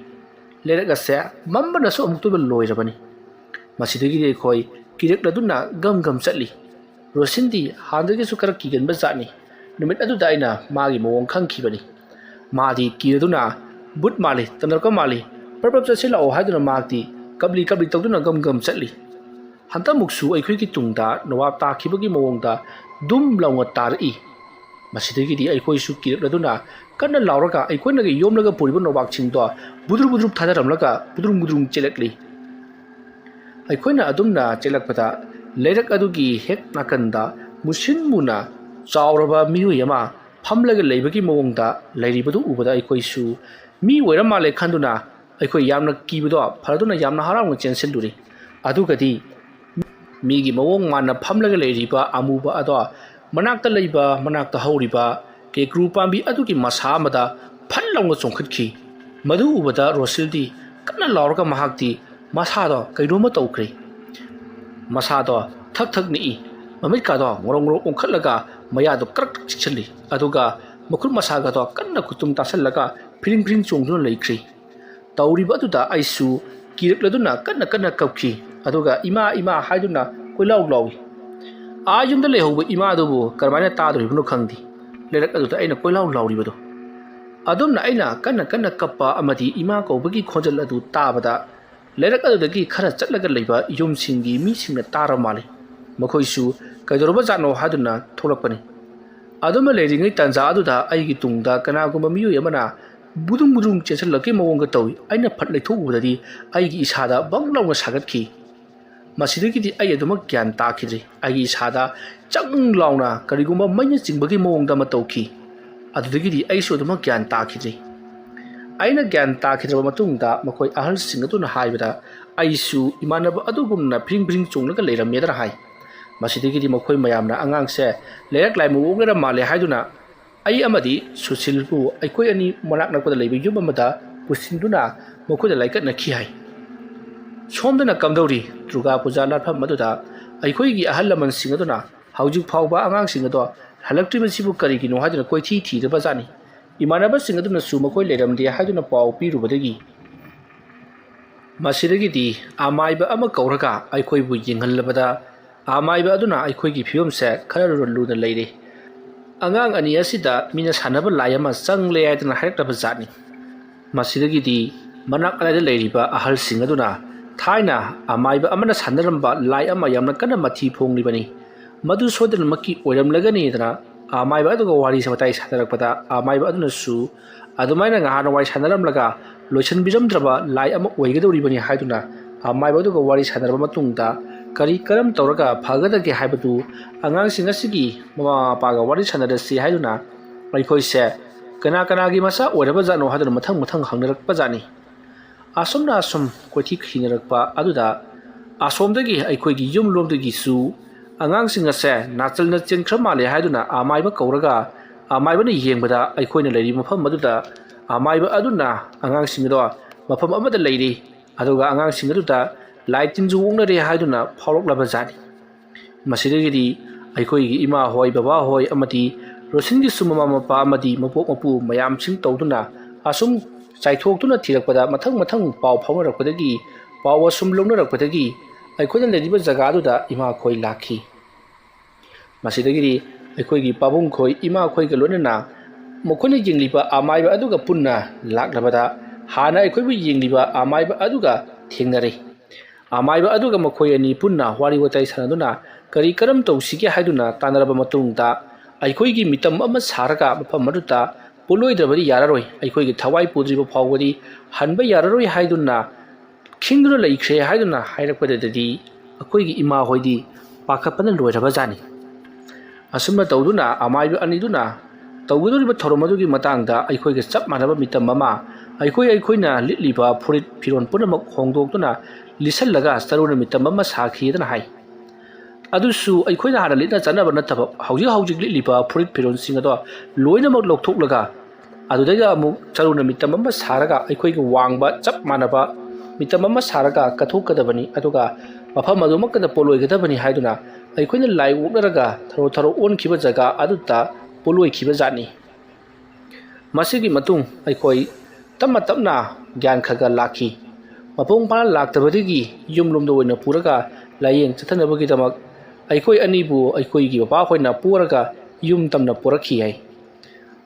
ꯂꯩꯔꯛ ꯑꯁꯦ ꯃꯝꯕꯅꯁꯨ ꯑꯃꯨꯛꯇꯣꯏꯕ ꯂꯣꯏꯔꯕꯅꯤ꯫ ꯃꯁꯤꯗꯒꯤꯗꯤ ꯑꯩꯈꯣꯏ ꯀꯤꯔꯛꯂꯗꯨꯅ ꯒꯝ ꯒꯝ ꯆꯠꯂꯤ꯫ ꯔꯣꯁꯤꯟꯗꯤ ꯍꯥꯟꯅꯗꯒꯤꯁꯨ ꯈꯔ ꯀꯤꯒꯟꯕ ꯖꯥꯠꯅꯤ꯫ ꯅꯨꯃꯤꯠ ꯑꯗꯨꯗ ꯑꯩꯅ ꯃꯥꯒꯤ ꯃꯑꯣꯡ ꯈꯪꯈꯤꯕꯅꯤ꯫ ꯃꯥꯗꯤ ꯀꯤꯔꯗꯨꯅ "ꯕꯨꯠ ꯃꯥꯜꯂꯤ, ꯇꯝꯅꯔꯛꯄ ꯃꯥꯜꯂꯤ, ꯄ꯭ꯔꯞ ꯄ꯭ꯔꯞ ꯆꯠꯁꯤꯜꯂꯛꯑꯣ" ꯍꯥꯏꯗꯨꯅ ꯃꯍꯥꯛꯇꯤ ꯀꯞꯂꯤ ꯀꯞꯂꯤ ꯇꯧꯗꯨꯅ ꯒꯝ ꯒꯝ ꯆꯠꯂꯤ꯫ ꯍꯟꯗꯛꯃꯨꯛꯁꯨ ꯑꯩꯈꯣꯏꯒꯤ ꯇꯨꯡꯗ ꯅꯣꯕꯥꯞ ꯇꯥꯈꯤꯕꯒꯤ ꯃꯑꯣꯡꯗ ꯗꯨꯝ ꯂꯥꯎꯅ ꯇꯥꯔꯛꯏ꯫ ꯃꯁꯤꯗꯒꯤꯗꯤ ꯑꯩꯈꯣꯏꯁꯨ ꯀꯤꯔꯛꯂꯗꯨꯅ ꯀꯟꯅ ꯂꯥꯎꯔꯒ ꯑꯩꯈꯣꯏꯅꯒ ꯌꯣꯝꯂꯒ ꯄꯨꯔꯤꯕ ꯅꯣꯕꯥꯞꯁꯤꯡꯗꯣ ꯕꯨꯗ꯭ꯔꯨ ꯕꯨꯗ꯭ꯔꯨ ꯊꯥꯗꯔꯝꯂꯒ ꯕꯨꯗ꯭ꯔꯨꯡ ꯕꯨꯗ꯭ꯔꯨꯡ ꯆꯦꯜꯂꯛꯂꯤ꯫ ꯑꯩꯈꯣꯏꯅ ꯑꯗꯨꯝꯅ ꯆꯦꯜꯂꯛꯄꯗ ꯂꯩꯔꯛ ꯑꯗꯨꯒꯤ ꯍꯦꯛ ꯅꯥꯀꯟꯗ ꯃꯨꯁꯤꯟ ꯃꯨꯅ ꯆꯥꯎꯔꯕ ꯃꯤꯑꯣꯏ ꯑꯃ ꯐꯝꯂꯒ ꯂꯩꯕꯒꯤ ꯃꯑꯣꯡꯗ ꯂꯩꯔꯤꯕꯗꯨ ꯎꯕꯗ ꯑꯩꯈꯣꯏꯁꯨ ꯃꯤ ꯑꯣꯏꯔ ꯃꯥꯜꯂꯦ ꯈꯟꯗꯨꯅ ꯑꯩꯈꯣꯏ ꯌꯥꯝꯅ ꯀꯤꯕꯗꯣ ꯐꯔꯗꯨꯅ ꯌꯥꯝꯅ ꯍꯔꯥꯎꯅ ꯆꯦꯟꯁꯤꯜꯂꯨꯔꯤ꯫ ꯑꯗꯨꯒꯗꯤ ꯃꯤꯒꯤ ꯃꯑꯣꯡ ꯃꯥꯟꯅ ꯐꯝꯂꯒ ꯂꯩꯔꯤꯕ ꯑꯃꯨꯕ ꯑꯗꯣ ꯃꯅꯥꯛꯇ ꯂꯩꯕ, ꯃꯅꯥꯛꯇ ꯍꯧꯔꯤꯕ ꯀꯦꯀ꯭ꯔꯨ ꯄꯥꯝꯕꯤ ꯑꯗꯨꯒꯤ ꯃꯁꯥ ꯑꯃꯗ ꯐꯠ ꯂꯥꯎꯅ ꯆꯣꯡꯈꯠꯈꯤ꯫ ꯃꯗꯨ ꯎꯕꯗ ꯔꯣꯁꯤꯜꯗꯤ ꯀꯟꯅ ꯂꯥꯎꯔꯒ ꯃꯍꯥꯛꯇꯤ ꯃꯁꯥꯗꯣ ꯀꯩꯅꯣꯝꯃ ꯇꯧꯈ꯭ꯔꯦ꯫ ꯃꯁꯥꯗꯣ ꯊꯛ ꯊꯛ ꯅꯤꯛꯏ꯫ ꯃꯃꯤꯠꯀꯥꯗꯣ ꯉꯧꯔꯣꯛ ꯉꯧꯔꯣꯛ ꯑꯣꯟꯈꯠꯂꯒ ꯃꯌꯥꯗꯣ ꯀ꯭ꯔꯛ ꯀ꯭ꯔꯛ ꯆꯤꯛꯁꯤꯜꯂꯤ꯫ ꯑꯗꯨꯒ ꯃꯈꯨꯠ ꯃꯁꯥꯒꯗꯣ ꯀꯟꯅ ꯈꯨꯇꯨꯝ ꯇꯥꯁꯜꯂꯒ ꯐꯤꯔꯤꯡ ꯐꯤꯔꯤꯡ ꯆꯣꯡꯗꯨꯅ ꯂꯩꯈ꯭ꯔꯤ꯫ ꯇꯧꯔꯤꯕ ꯑꯗꯨꯗ ꯑꯩꯁꯨ ꯀꯤꯔꯛꯂꯗꯨꯅ ꯀꯟꯅ ꯀꯟꯅ ꯀꯞꯈꯤ꯫ ꯑꯗꯨꯒ "ꯏꯃꯥ, ꯏꯃꯥ" ꯍꯥꯏꯗꯨꯅ ꯀꯣꯏꯂꯥꯎ ꯂꯥꯎꯏ꯫ ꯑꯥ ꯌꯨꯝꯗ ꯂꯩꯍꯧꯕ ꯏꯃꯥꯗꯨꯕꯨ ꯀꯔꯝꯍꯥꯏꯅ ꯇꯥꯗꯣꯔꯤꯕꯅꯣ ꯈꯪꯗꯦ, ꯂꯩꯔꯛ ꯑꯗꯨꯗ ꯑꯩꯅ ꯀꯣꯏꯂꯥꯎ ꯂꯥꯎꯔꯤꯕꯗꯣ꯫ ꯑꯗꯨꯝꯅ ꯑꯩꯅ ꯀꯟꯅ ꯀꯟꯅ ꯀꯞꯄ ꯑꯃꯗꯤ ꯏꯃꯥ ꯀꯧꯕꯒꯤ ꯈꯣꯟꯖꯦꯜ ꯑꯗꯨ ꯇꯥꯕꯗ ꯂꯩꯔꯛ ꯑꯗꯨꯗꯒꯤ ꯈꯔ ꯆꯠꯂꯒ ꯂꯩꯕ ꯌꯨꯝꯁꯤꯡꯒꯤ ꯃꯤꯁꯤꯡꯅ ꯇꯥꯔ ꯃꯥꯜꯂꯤ꯫ ꯃꯈꯣꯏꯁꯨ "ꯀꯩꯗꯧꯔꯕꯖꯥꯠꯅꯣ?" ꯍꯥꯏꯗꯨꯅ ꯊꯣꯛꯂꯛꯄꯅꯤ꯫ ꯑꯗꯨꯃ ꯂꯩꯔꯤꯉꯩ ꯇꯥꯟꯖꯥ ꯑꯗꯨꯗ ꯑꯩꯒꯤ ꯇꯨꯡꯗ ꯀꯅꯥꯒꯨꯝꯕ ꯃꯤꯑꯣꯏ ꯑꯃꯅ ꯕꯨꯗꯨꯡ ꯕꯨꯗꯨꯡ ꯆꯦꯟꯁꯤꯜꯂꯛꯀꯤ ꯃꯑꯣꯡꯒ ꯇꯧꯏ꯫ ꯑꯩꯅ ꯐꯠ ꯂꯩꯊꯣꯛꯎꯕꯗꯗꯤ ꯑꯩꯒꯤ ꯏꯁꯥꯗ ꯕꯪ ꯂꯥꯎꯅ ꯁꯥꯒꯠꯈꯤ꯫ ꯃꯁꯤꯗꯒꯤꯗꯤ ꯑꯩ ꯑꯗꯨꯃꯛ ꯒ꯭ꯌꯥꯟ ꯇꯥꯈꯤꯗ꯭ꯔꯤ꯫ ꯑꯩꯒꯤ ꯏꯁꯥꯗ ꯆꯪ ꯂꯥꯎꯅ ꯀꯔꯤꯒꯨꯝꯕ ꯃꯩꯅ ꯆꯤꯡꯕꯒꯤ ꯃꯑꯣꯡꯗ ꯑꯃ ꯇꯧꯈꯤ꯫ ꯑꯗꯨꯗꯒꯤꯗꯤ ꯑꯩꯁꯨ ꯑꯗꯨꯃꯛ ꯒ꯭ꯌꯥꯟ ꯇꯥꯈꯤꯗ꯭ꯔꯤ꯫ ꯑꯩꯅ ꯒ꯭ꯌꯥꯟ ꯇꯥꯈꯤꯗ꯭ꯔꯕ ꯃꯇꯨꯡꯗ ꯃꯈꯣꯏ ꯑꯍꯜꯁꯤꯡ ꯑꯗꯨꯅ ꯍꯥꯏꯕꯗ ꯑꯩꯁꯨ ꯏꯃꯥꯟꯅꯕ ꯑꯗꯨꯒꯨꯝꯅ ꯐꯤꯔꯤꯡ ꯐꯤꯔꯤꯡ ꯆꯣꯡꯂꯒ ꯂꯩꯔꯝꯃꯦꯗꯅ ꯍꯥꯏ꯫ ꯃꯁꯤꯗꯒꯤꯗꯤ ꯃꯈꯣꯏ ꯃꯌꯥꯝꯅ ꯑꯉꯥꯡꯁꯦ ꯂꯩꯔꯛ ꯂꯥꯏꯃꯨ ꯑꯣꯛꯅꯔ ꯃꯥꯜꯂꯦ ꯍꯥꯏꯗꯨꯅ ꯑꯩ ꯑꯃꯗꯤ ꯁꯨꯁꯤꯜꯕꯨ ꯑꯩꯈꯣꯏ ꯑꯅꯤ ꯃꯅꯥꯛ ꯅꯛꯄꯗ ꯂꯩꯕ ꯌꯨꯝ ꯑꯃꯗ ꯄꯨꯁꯤꯟꯗꯨꯅ ꯃꯈꯣꯏꯗ ꯂꯥꯏꯀꯠꯅꯈꯤ ꯍꯥꯏ꯫ ꯁꯣꯝꯗꯅ ꯀꯝꯗꯧꯔꯤ? ꯗꯨꯔꯒꯥ ꯄꯨꯖꯥ ꯂꯥꯠꯐꯝ ꯑꯗꯨꯗ ꯑꯩꯈꯣꯏꯒꯤ ꯑꯍꯜ ꯂꯃꯟꯁꯤꯡ ꯑꯗꯨꯅ ꯍꯧꯖꯤꯛ ꯐꯥꯎꯕ ꯑꯉꯥꯡꯁꯤꯡ ꯑꯗꯣ ꯍꯜꯂꯛꯇ꯭ꯔꯤꯕꯁꯤꯕꯨ ꯀꯔꯤꯒꯤꯅꯣ ꯍꯥꯏꯗꯨꯅ ꯀꯣꯏꯊꯤ ꯊꯤꯔꯕꯖꯥꯠꯅꯤ꯫ ꯏꯃꯥꯟꯅꯕꯁꯤꯡ ꯑꯗꯨꯅꯁꯨ ꯃꯈꯣꯏ ꯂꯩꯔꯝꯗꯦ ꯍꯥꯏꯗꯨꯅ ꯄꯥꯎ ꯄꯤꯔꯨꯕꯗꯒꯤ ꯃꯁꯤꯗꯒꯤꯗꯤ ꯑꯃꯥꯏꯕ ꯑꯃ ꯀꯧꯔꯒ ꯑꯩꯈꯣꯏꯕꯨ ꯌꯦꯡꯍꯜꯂꯕꯗ ꯑꯃꯥꯏꯕ ꯑꯗꯨꯅ ꯑꯩꯈꯣꯏꯒꯤ ꯐꯤꯕꯝꯁꯦ ꯈꯔ ꯂꯨꯅ ꯂꯩꯔꯦ꯫ ꯑꯉꯥꯡ ꯑꯅꯤ ꯑꯁꯤꯗ ꯃꯤꯅ ꯁꯥꯟꯅꯕ ꯂꯥꯏ ꯑꯃ ꯆꯪꯂꯦ ꯍꯥꯏꯗꯅ ꯍꯥꯏꯔꯛꯂꯕ ꯖꯥꯠꯅꯤ꯫ ꯃꯁꯤꯗꯒꯤꯗꯤ ꯃꯅꯥꯛ ꯑꯗꯥꯏꯗ ꯂꯩꯔꯤꯕ ꯑꯍꯜꯁꯤꯡ ꯑꯗꯨꯅ ꯊꯥꯏꯅ ꯑꯃꯥꯏꯕ ꯑꯃꯅ ꯁꯥꯟꯅꯔꯝꯕ ꯂꯥꯏ ꯑꯃ ꯌꯥꯝꯅ ꯀꯟꯅ ꯃꯊꯤ ꯐꯣꯡꯂꯤꯕꯅꯤ꯫ ꯃꯗꯨ ꯁꯣꯏꯗꯅꯃꯛꯀꯤ ꯑꯣꯏꯔꯝꯂꯒꯅꯤꯗꯅ ꯑꯃꯥꯏꯕ ꯑꯗꯨꯒ ꯋꯥꯔꯤ ꯋꯥꯇꯥꯏ ꯁꯥꯟꯅꯔꯛꯄꯗ ꯑꯃꯥꯏꯕ ꯑꯗꯨꯅꯁꯨ ꯑꯗꯨꯃꯥꯏꯅ ꯉꯍꯥꯟꯋꯥꯏ ꯁꯥꯟꯅꯔꯝꯂꯒ ꯂꯣꯏꯁꯤꯟꯕꯤꯔꯝꯗ꯭ꯔꯕ ꯂꯥꯏ ꯑꯃ ꯑꯣꯏꯒꯗꯧꯔꯤꯕꯅꯤ ꯍꯥꯏꯗꯨꯅ ꯑꯃꯥꯏꯕ ꯑꯗꯨꯒ ꯋꯥꯔꯤ ꯁꯥꯟꯅꯔꯕ ꯃꯇꯨꯡꯗ ꯀꯔꯤ ꯀꯔꯝ ꯇꯧꯔꯒ ꯐꯒꯗꯒꯦ ꯍꯥꯏꯕꯗꯨ ꯑꯉꯥꯡꯁꯤꯡ ꯑꯁꯤꯒꯤ ꯃꯃꯥ ꯃꯄꯥꯒ ꯋꯥꯔꯤ ꯁꯥꯟꯅꯔꯁꯤ ꯍꯥꯏꯗꯨꯅ ꯑꯩꯈꯣꯏꯁꯦ ꯀꯅꯥ ꯀꯅꯥꯒꯤ ꯃꯆꯥ ꯑꯣꯏꯔꯕ ꯖꯥꯠꯅꯣ ꯍꯥꯏꯗꯨꯅ ꯃꯊꯪ ꯃꯊꯪ ꯍꯪꯅꯔꯛꯄ ꯖꯥꯠꯅꯤ꯫ ꯑꯁꯨꯝꯅ ꯑꯁꯨꯝ ꯀꯣꯏꯊꯤ ꯊꯤꯅꯔꯛꯄ ꯑꯗꯨꯗ ꯑꯁꯣꯝꯗꯒꯤ ꯑꯩꯈꯣꯏꯒꯤ ꯌꯨꯝ ꯂꯣꯝꯗꯒꯤꯁꯨ ꯑꯉꯥꯡꯁꯤꯡ ꯑꯁꯦ ꯅꯥꯆꯜꯅ ꯆꯦꯟꯈ꯭ꯔ ꯃꯥꯜꯂꯦ ꯍꯥꯏꯗꯨꯅ ꯑꯃꯥꯏꯕ ꯀꯧꯔꯒ ꯑꯃꯥꯏꯕꯅ ꯌꯦꯡꯕꯗ ꯑꯩꯈꯣꯏꯅ ꯂꯩꯔꯤꯕ ꯃꯐꯝ ꯑꯗꯨꯗ ꯑꯃꯥꯏꯕ ꯑꯗꯨꯅ ꯑꯉꯥꯡꯁꯤꯡ ꯑꯗꯣ ꯃꯐꯝ ꯑꯃꯗ ꯂꯩꯔꯤ, ꯑꯗꯨꯒ ꯑꯉꯥꯡꯁꯤꯡ ꯑꯗꯨꯗ ꯂꯥꯏ ꯇꯤꯟꯁꯨ ꯑꯣꯛꯅꯔꯦ ꯍꯥꯏꯗꯨꯅ ꯐꯥꯎꯔꯛꯂꯕ ꯖꯥꯠꯅꯤ꯫ ꯃꯁꯤꯗꯒꯤꯗꯤ ꯑꯩꯈꯣꯏꯒꯤ ꯏꯃꯥ ꯍꯣꯏ, ꯕꯕꯥ ꯍꯣꯏ ꯑꯃꯗꯤ ꯔꯣꯁꯤꯟꯒꯤꯁꯨ ꯃꯃꯥ ꯃꯄꯥ ꯑꯃꯗꯤ ꯃꯄꯣꯛ ꯃꯄꯨ ꯃꯌꯥꯝꯁꯤꯡ ꯇꯧꯗꯨꯅ ꯑꯁꯨꯝ ꯆꯥꯏꯊꯣꯛꯇꯨꯅ ꯊꯤꯔꯛꯄꯗ ꯃꯊꯪ ꯃꯊꯪ ꯄꯥꯎ ꯐꯥꯎꯅꯔꯛꯄꯗꯒꯤ, ꯄꯥꯎ ꯑꯁꯨꯝ ꯂꯧꯅꯔꯛꯄꯗꯒꯤ ꯑꯩꯈꯣꯏꯅ ꯂꯩꯔꯤꯕ ꯖꯒꯥꯗꯨꯗ ꯏꯃꯥꯈꯣꯏ ꯂꯥꯛꯈꯤ꯫ ꯃꯁꯤꯗꯒꯤꯗꯤ ꯑꯩꯈꯣꯏꯒꯤ ꯄꯥꯕꯨꯡꯈꯣꯏ ꯏꯃꯥꯈꯣꯏꯒ ꯂꯣꯏꯅꯅ ꯃꯈꯣꯏꯅ ꯌꯦꯡꯂꯤꯕ ꯑꯃꯥꯏꯕ ꯑꯗꯨꯒ ꯄꯨꯟꯅ ꯂꯥꯛꯂꯕꯗ ꯍꯥꯟꯅ ꯑꯩꯈꯣꯏꯕꯨ ꯌꯦꯡꯂꯤꯕ ꯑꯃꯥꯏꯕ ꯑꯗꯨꯒ ꯊꯦꯡꯅꯔꯦ꯫ ꯑꯃꯥꯏꯕ ꯑꯗꯨꯒ ꯃꯈꯣꯏ ꯑꯅꯤ ꯄꯨꯟꯅ ꯋꯥꯔꯤ ꯋꯥꯇꯥꯏ ꯁꯥꯟꯅꯗꯨꯅ ꯀꯔꯤ ꯀꯔꯝ ꯇꯧꯁꯤꯒꯦ ꯍꯥꯏꯗꯨꯅ ꯇꯥꯟꯅꯔꯕ ꯃꯇꯨꯡꯗ ꯑꯩꯈꯣꯏꯒꯤ ꯃꯤꯇꯝ ꯑꯃ ꯁꯥꯔꯒ ꯃꯐꯝ ꯑꯗꯨꯗ ꯄꯣꯠꯂꯣꯏꯗ꯭ꯔꯕꯗꯤ ꯌꯥꯔꯔꯣꯏ, ꯑꯩꯈꯣꯏꯒꯤ ꯊꯋꯥꯏ ꯄꯨꯗ꯭ꯔꯤꯕ ꯐꯥꯎꯕꯗꯤ ꯍꯟꯕ ꯌꯥꯔꯔꯣꯏ ꯍꯥꯏꯗꯨꯅ ꯈꯤꯡꯗꯨꯅ ꯂꯩꯈ꯭ꯔꯦ ꯍꯥꯏꯗꯨꯅ ꯍꯥꯏꯔꯛꯄꯗꯗꯤ ꯑꯩꯈꯣꯏꯒꯤ ꯏꯃꯥ ꯍꯣꯏꯗꯤ ꯄꯥꯈꯠꯄꯅ ꯂꯣꯏꯔꯕ ꯖꯥꯠꯅꯤ꯫ ꯑꯁꯨꯝꯅ ꯇꯧꯗꯨꯅ ꯑꯃꯥꯏꯕ ꯑꯅꯤꯗꯨꯅ ꯇꯧꯒꯗꯧꯔꯤꯕ ꯊꯧꯔꯝ ꯑꯗꯨꯒꯤ ꯃꯇꯥꯡꯗ ꯑꯩꯈꯣꯏꯒ ꯆꯞ ꯃꯥꯟꯅꯕ ꯃꯤꯇꯝ ꯑꯃ, ꯑꯩꯈꯣꯏ ꯑꯩꯈꯣꯏꯅ ꯂꯤꯠꯂꯤꯕ ꯐꯨꯔꯤꯠ ꯐꯤꯔꯣꯜ ꯄꯨꯝꯅꯃꯛ ꯍꯣꯡꯗꯣꯛꯇꯨꯅ ꯂꯤꯠꯁꯜꯂꯒ ꯆꯔꯨꯅ ꯃꯤꯇꯝ ꯑꯃ ꯁꯥꯈꯤꯗꯅ ꯍꯥꯏ꯫ ꯑꯗꯨꯁꯨ ꯑꯩꯈꯣꯏꯅ ꯍꯥꯟꯅ ꯂꯤꯠꯅ ꯆꯠꯅꯕ ꯅꯠꯇꯕ, ꯍꯧꯖꯤꯛ ꯍꯧꯖꯤꯛ ꯂꯤꯠꯂꯤꯕ ꯐꯨꯔꯤꯠ ꯐꯤꯔꯣꯜꯁꯤꯡ ꯑꯗꯣ ꯂꯣꯏꯅꯃꯛ ꯂꯧꯊꯣꯛꯂꯒ, ꯑꯗꯨꯗꯒꯤ ꯑꯃꯨꯛ ꯆꯔꯨꯅ ꯃꯤꯇꯝ ꯑꯃ ꯁꯥꯔꯒ, ꯑꯩꯈꯣꯏꯒ ꯋꯥꯡꯕ ꯆꯞ ꯃꯥꯟꯅꯕ ꯃꯤꯇꯝ ꯑꯃ ꯁꯥꯔꯒ ꯀꯠꯊꯣꯛꯀꯗꯕꯅꯤ꯫ ꯑꯗꯨꯒ ꯃꯐꯝ ꯑꯗꯨꯃꯛꯇꯗ ꯄꯣꯠꯂꯣꯏꯒꯗꯕꯅꯤ ꯍꯥꯏꯗꯨꯅ ꯑꯩꯈꯣꯏꯅ ꯂꯥꯏ ꯑꯣꯛꯅꯔꯒ ꯊꯔꯣ ꯊꯔꯣ ꯑꯣꯟꯈꯤꯕ ꯖꯒꯥ ꯑꯗꯨꯗ ꯄꯣꯠꯂꯣꯏꯈꯤꯕ ꯖꯥꯠꯅꯤ꯫ ꯃꯁꯤꯒꯤ ꯃꯇꯨꯡ ꯑꯩꯈꯣꯏ ꯇꯞꯅ ꯇꯞꯅ ꯒ꯭ꯌꯥꯟ ꯈꯔ ꯈꯔ ꯂꯥꯛꯈꯤ꯫ ꯃꯄꯨꯡ ꯐꯥꯅ ꯂꯥꯛꯇꯕꯗꯒꯤ ꯌꯨꯝꯂꯣꯝꯗ ꯑꯣꯏꯅ ꯄꯨꯔꯒ ꯂꯥꯏꯌꯦꯡ ꯆꯠꯊꯅꯕꯒꯤꯗꯃꯛ ꯑꯩꯈꯣꯏ ꯑꯅꯤꯕꯨ ꯑꯩꯈꯣꯏꯒꯤ ꯕꯕꯥꯍꯣꯏꯅ ꯄꯨꯔꯒ ꯌꯨꯝ ꯇꯝꯅ ꯄꯨꯔꯛꯈꯤ ꯍꯥꯏ꯫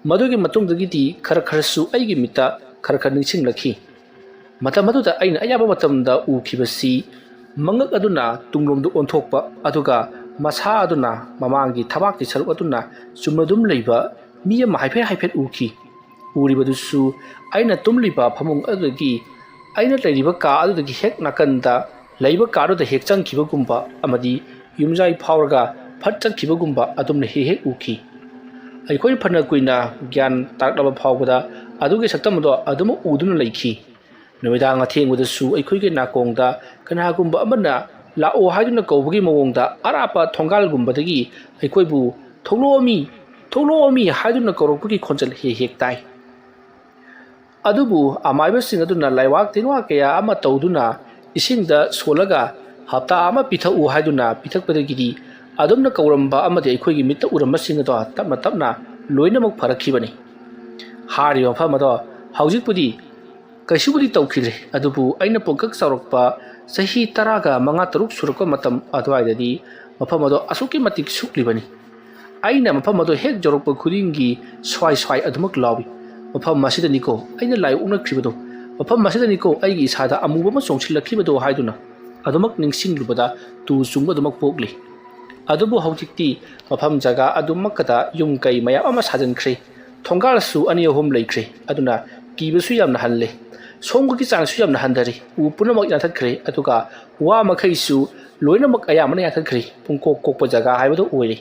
ꯃꯗꯨꯒꯤ ꯃꯇꯨꯡꯗꯒꯤꯗꯤ ꯈꯔ ꯈꯔꯁꯨ ꯑꯩꯒꯤ ꯃꯤꯠꯇ ꯈꯔ ꯈꯔ ꯅꯤꯡꯁꯤꯡꯂꯛꯈꯤ꯫ ꯃꯇꯝ ꯑꯗꯨꯗ ꯑꯩꯅ ꯑꯌꯥꯝꯕ ꯃꯇꯝꯗ ꯎꯈꯤꯕꯁꯤ ꯃꯉꯛ ꯑꯗꯨꯅ ꯇꯨꯡꯂꯣꯝꯗ ꯑꯣꯟꯊꯣꯛꯄ, ꯑꯗꯨꯒ ꯃꯁꯥ ꯑꯗꯨꯅ ꯃꯃꯥꯡꯒꯤ ꯊꯕꯥꯛꯀꯤ ꯁꯔꯨꯛ ꯑꯗꯨꯅ ꯆꯨꯝꯅ ꯑꯗꯨꯝ ꯂꯩꯕ ꯃꯤ ꯑꯃ ꯍꯥꯏꯐꯦꯠ ꯍꯥꯏꯐꯦꯠ ꯎꯈꯤ꯫ ꯎꯔꯤꯕꯗꯨꯁꯨ ꯑꯩꯅ ꯇꯨꯝꯂꯤꯕ ꯐꯃꯨꯡ ꯑꯗꯨꯗꯒꯤ, ꯑꯩꯅ ꯂꯩꯔꯤꯕ ꯀꯥ ꯑꯗꯨꯗꯒꯤ ꯍꯦꯛ ꯅꯥꯀꯟꯗ ꯂꯩꯕ ꯀꯥꯗꯨꯗ ꯍꯦꯛ ꯆꯪꯈꯤꯕꯒꯨꯝꯕ ꯑꯃꯗꯤ ꯌꯨꯝꯖꯥꯏ ꯐꯥꯎꯔꯒ ꯐꯠ ꯆꯠꯈꯤꯕꯒꯨꯝꯕ ꯑꯗꯨꯝꯅ ꯍꯦꯛ ꯍꯦꯛ ꯎꯈꯤ꯫ ꯑꯩꯈꯣꯏ ꯐꯅ ꯀꯨꯏꯅ ꯒ꯭ꯌꯥꯟ ꯇꯥꯔꯛꯂꯕ ꯐꯥꯎꯕꯗ ꯑꯗꯨꯒꯤ ꯁꯛꯇꯝ ꯑꯗꯣ ꯑꯗꯨꯃꯛ ꯎꯗꯨꯅ ꯂꯩꯈꯤ꯫ ꯅꯨꯃꯤꯗꯥꯡ ꯑꯊꯦꯡꯕꯗꯁꯨ ꯑꯩꯈꯣꯏꯒꯤ ꯅꯥꯀꯣꯡꯗ ꯀꯅꯥꯒꯨꯝꯕ ꯑꯃꯅ "ꯂꯥꯛꯑꯣ" ꯍꯥꯏꯗꯨꯅ ꯀꯧꯕꯒꯤ ꯃꯑꯣꯡꯗ ꯑꯔꯥꯞꯄ ꯊꯣꯡꯒꯥꯜꯒꯨꯝꯕꯗꯒꯤ ꯑꯩꯈꯣꯏꯕꯨ "ꯊꯣꯛꯂꯛꯑꯣꯃꯤ, ꯊꯣꯛꯂꯛꯑꯣꯃꯤ" ꯍꯥꯏꯗꯨꯅ ꯀꯧꯔꯛꯄꯒꯤ ꯈꯣꯟꯖꯦꯜ ꯍꯦꯛ ꯍꯦꯛ ꯇꯥꯏ꯫ ꯑꯗꯨꯕꯨ ꯑꯃꯥꯏꯕꯁꯤꯡ ꯑꯗꯨꯅ ꯂꯥꯏꯋꯥ ꯇꯤꯟꯋꯥ ꯀꯌꯥ ꯑꯃ ꯇꯧꯗꯨꯅ ꯏꯁꯤꯡꯗ ꯁꯣꯜꯂꯒ ꯍꯞꯇꯥ ꯑꯃ ꯄꯤꯊꯛꯎ ꯍꯥꯏꯗꯨꯅ ꯄꯤꯊꯛꯄꯗꯒꯤꯗꯤ ꯑꯗꯨꯝꯅ ꯀꯧꯔꯝꯕ ꯑꯃꯗꯤ ꯑꯩꯈꯣꯏꯒꯤ ꯃꯤꯠꯇ ꯎꯔꯝꯕꯁꯤꯡ ꯑꯗꯣ ꯇꯞꯅ ꯇꯞꯅ ꯂꯣꯏꯅꯃꯛ ꯐꯔꯛꯈꯤꯕꯅꯤ꯫ ꯍꯥꯏꯔꯤꯕ ꯃꯐꯝ ꯑꯗꯣ ꯍꯧꯖꯤꯛꯄꯨꯗꯤ ꯀꯩꯁꯨꯕꯨꯗꯤ ꯇꯧꯈꯤꯗ꯭ꯔꯦ, ꯑꯗꯨꯕꯨ ꯑꯩꯅ ꯄꯨꯡꯀꯛ ꯆꯥꯎꯔꯛꯄ ꯆꯍꯤ ꯇꯔꯥꯒ ꯃꯉꯥ ꯇꯔꯨꯛ ꯁꯨꯔꯛꯄ ꯃꯇꯝ ꯑꯗꯨꯋꯥꯏꯗꯗꯤ ꯃꯐꯝ ꯑꯗꯣ ꯑꯁꯨꯛꯀꯤ ꯃꯇꯤꯛ ꯁꯨꯛꯂꯤꯕꯅꯤ꯫ ꯑꯩꯅ ꯃꯐꯝ ꯑꯗꯣ ꯍꯦꯛ ꯌꯧꯔꯛꯄ ꯈꯨꯗꯤꯡꯒꯤ ꯁ꯭ꯋꯥꯏ ꯁ꯭ꯋꯥꯏ ꯑꯗꯨꯃꯛ ꯂꯥꯎꯏ꯫ "ꯃꯐꯝ ꯑꯁꯤꯗꯅꯤꯀꯣ ꯑꯩꯅ ꯂꯥꯏ ꯑꯣꯛꯅꯈ꯭ꯔꯤꯕꯗꯣ, ꯃꯐꯝ ꯑꯁꯤꯗꯅꯤꯀꯣ ꯑꯩꯒꯤ ꯏꯁꯥꯗ ꯑꯃꯨꯕ ꯑꯃ ꯆꯣꯡꯁꯤꯜꯂꯛꯈꯤꯕꯗꯣ" ꯍꯥꯏꯗꯨꯅ ꯑꯗꯨꯃꯛ ꯅꯤꯡꯁꯤꯡꯂꯨꯕꯗ ꯇꯨ ꯆꯨꯡꯕ ꯑꯗꯨꯃꯛ ꯄꯣꯛꯂꯤ꯫ ꯑꯗꯨꯕꯨ ꯍꯧꯖꯤꯛꯇꯤ ꯃꯐꯝ ꯖꯒꯥ ꯑꯗꯨꯃꯛꯀꯗ ꯌꯨꯝ ꯀꯩ ꯃꯌꯥꯝ ꯑꯃ ꯁꯥꯖꯤꯟꯈ꯭ꯔꯦ꯫ ꯊꯣꯡꯒꯥꯜꯁꯨ ꯑꯅꯤ ꯑꯍꯨꯝ ꯂꯩꯈ꯭ꯔꯦ꯫ ꯑꯗꯨꯅ ꯀꯤꯕꯁꯨ ꯌꯥꯝꯅ ꯍꯜꯂꯦ꯫ ꯁꯣꯡꯕꯒꯤ ꯆꯥꯡꯁꯨ ꯌꯥꯝꯅ ꯍꯟꯊꯔꯦ꯫ ꯎ ꯄꯨꯝꯅꯃꯛ ꯌꯥꯟꯊꯠꯈ꯭ꯔꯦ꯫ ꯑꯗꯨꯒ ꯋꯥ ꯃꯈꯩꯁꯨ ꯂꯣꯏꯅꯃꯛ ꯑꯌꯥꯝꯕꯅ ꯌꯥꯟꯊꯠꯈ꯭ꯔꯦ꯫ ꯄꯨꯡꯀꯣꯛ ꯀꯣꯛꯄ ꯖꯒꯥ ꯍꯥꯏꯕꯗꯨ ꯑꯣꯏꯔꯦ꯫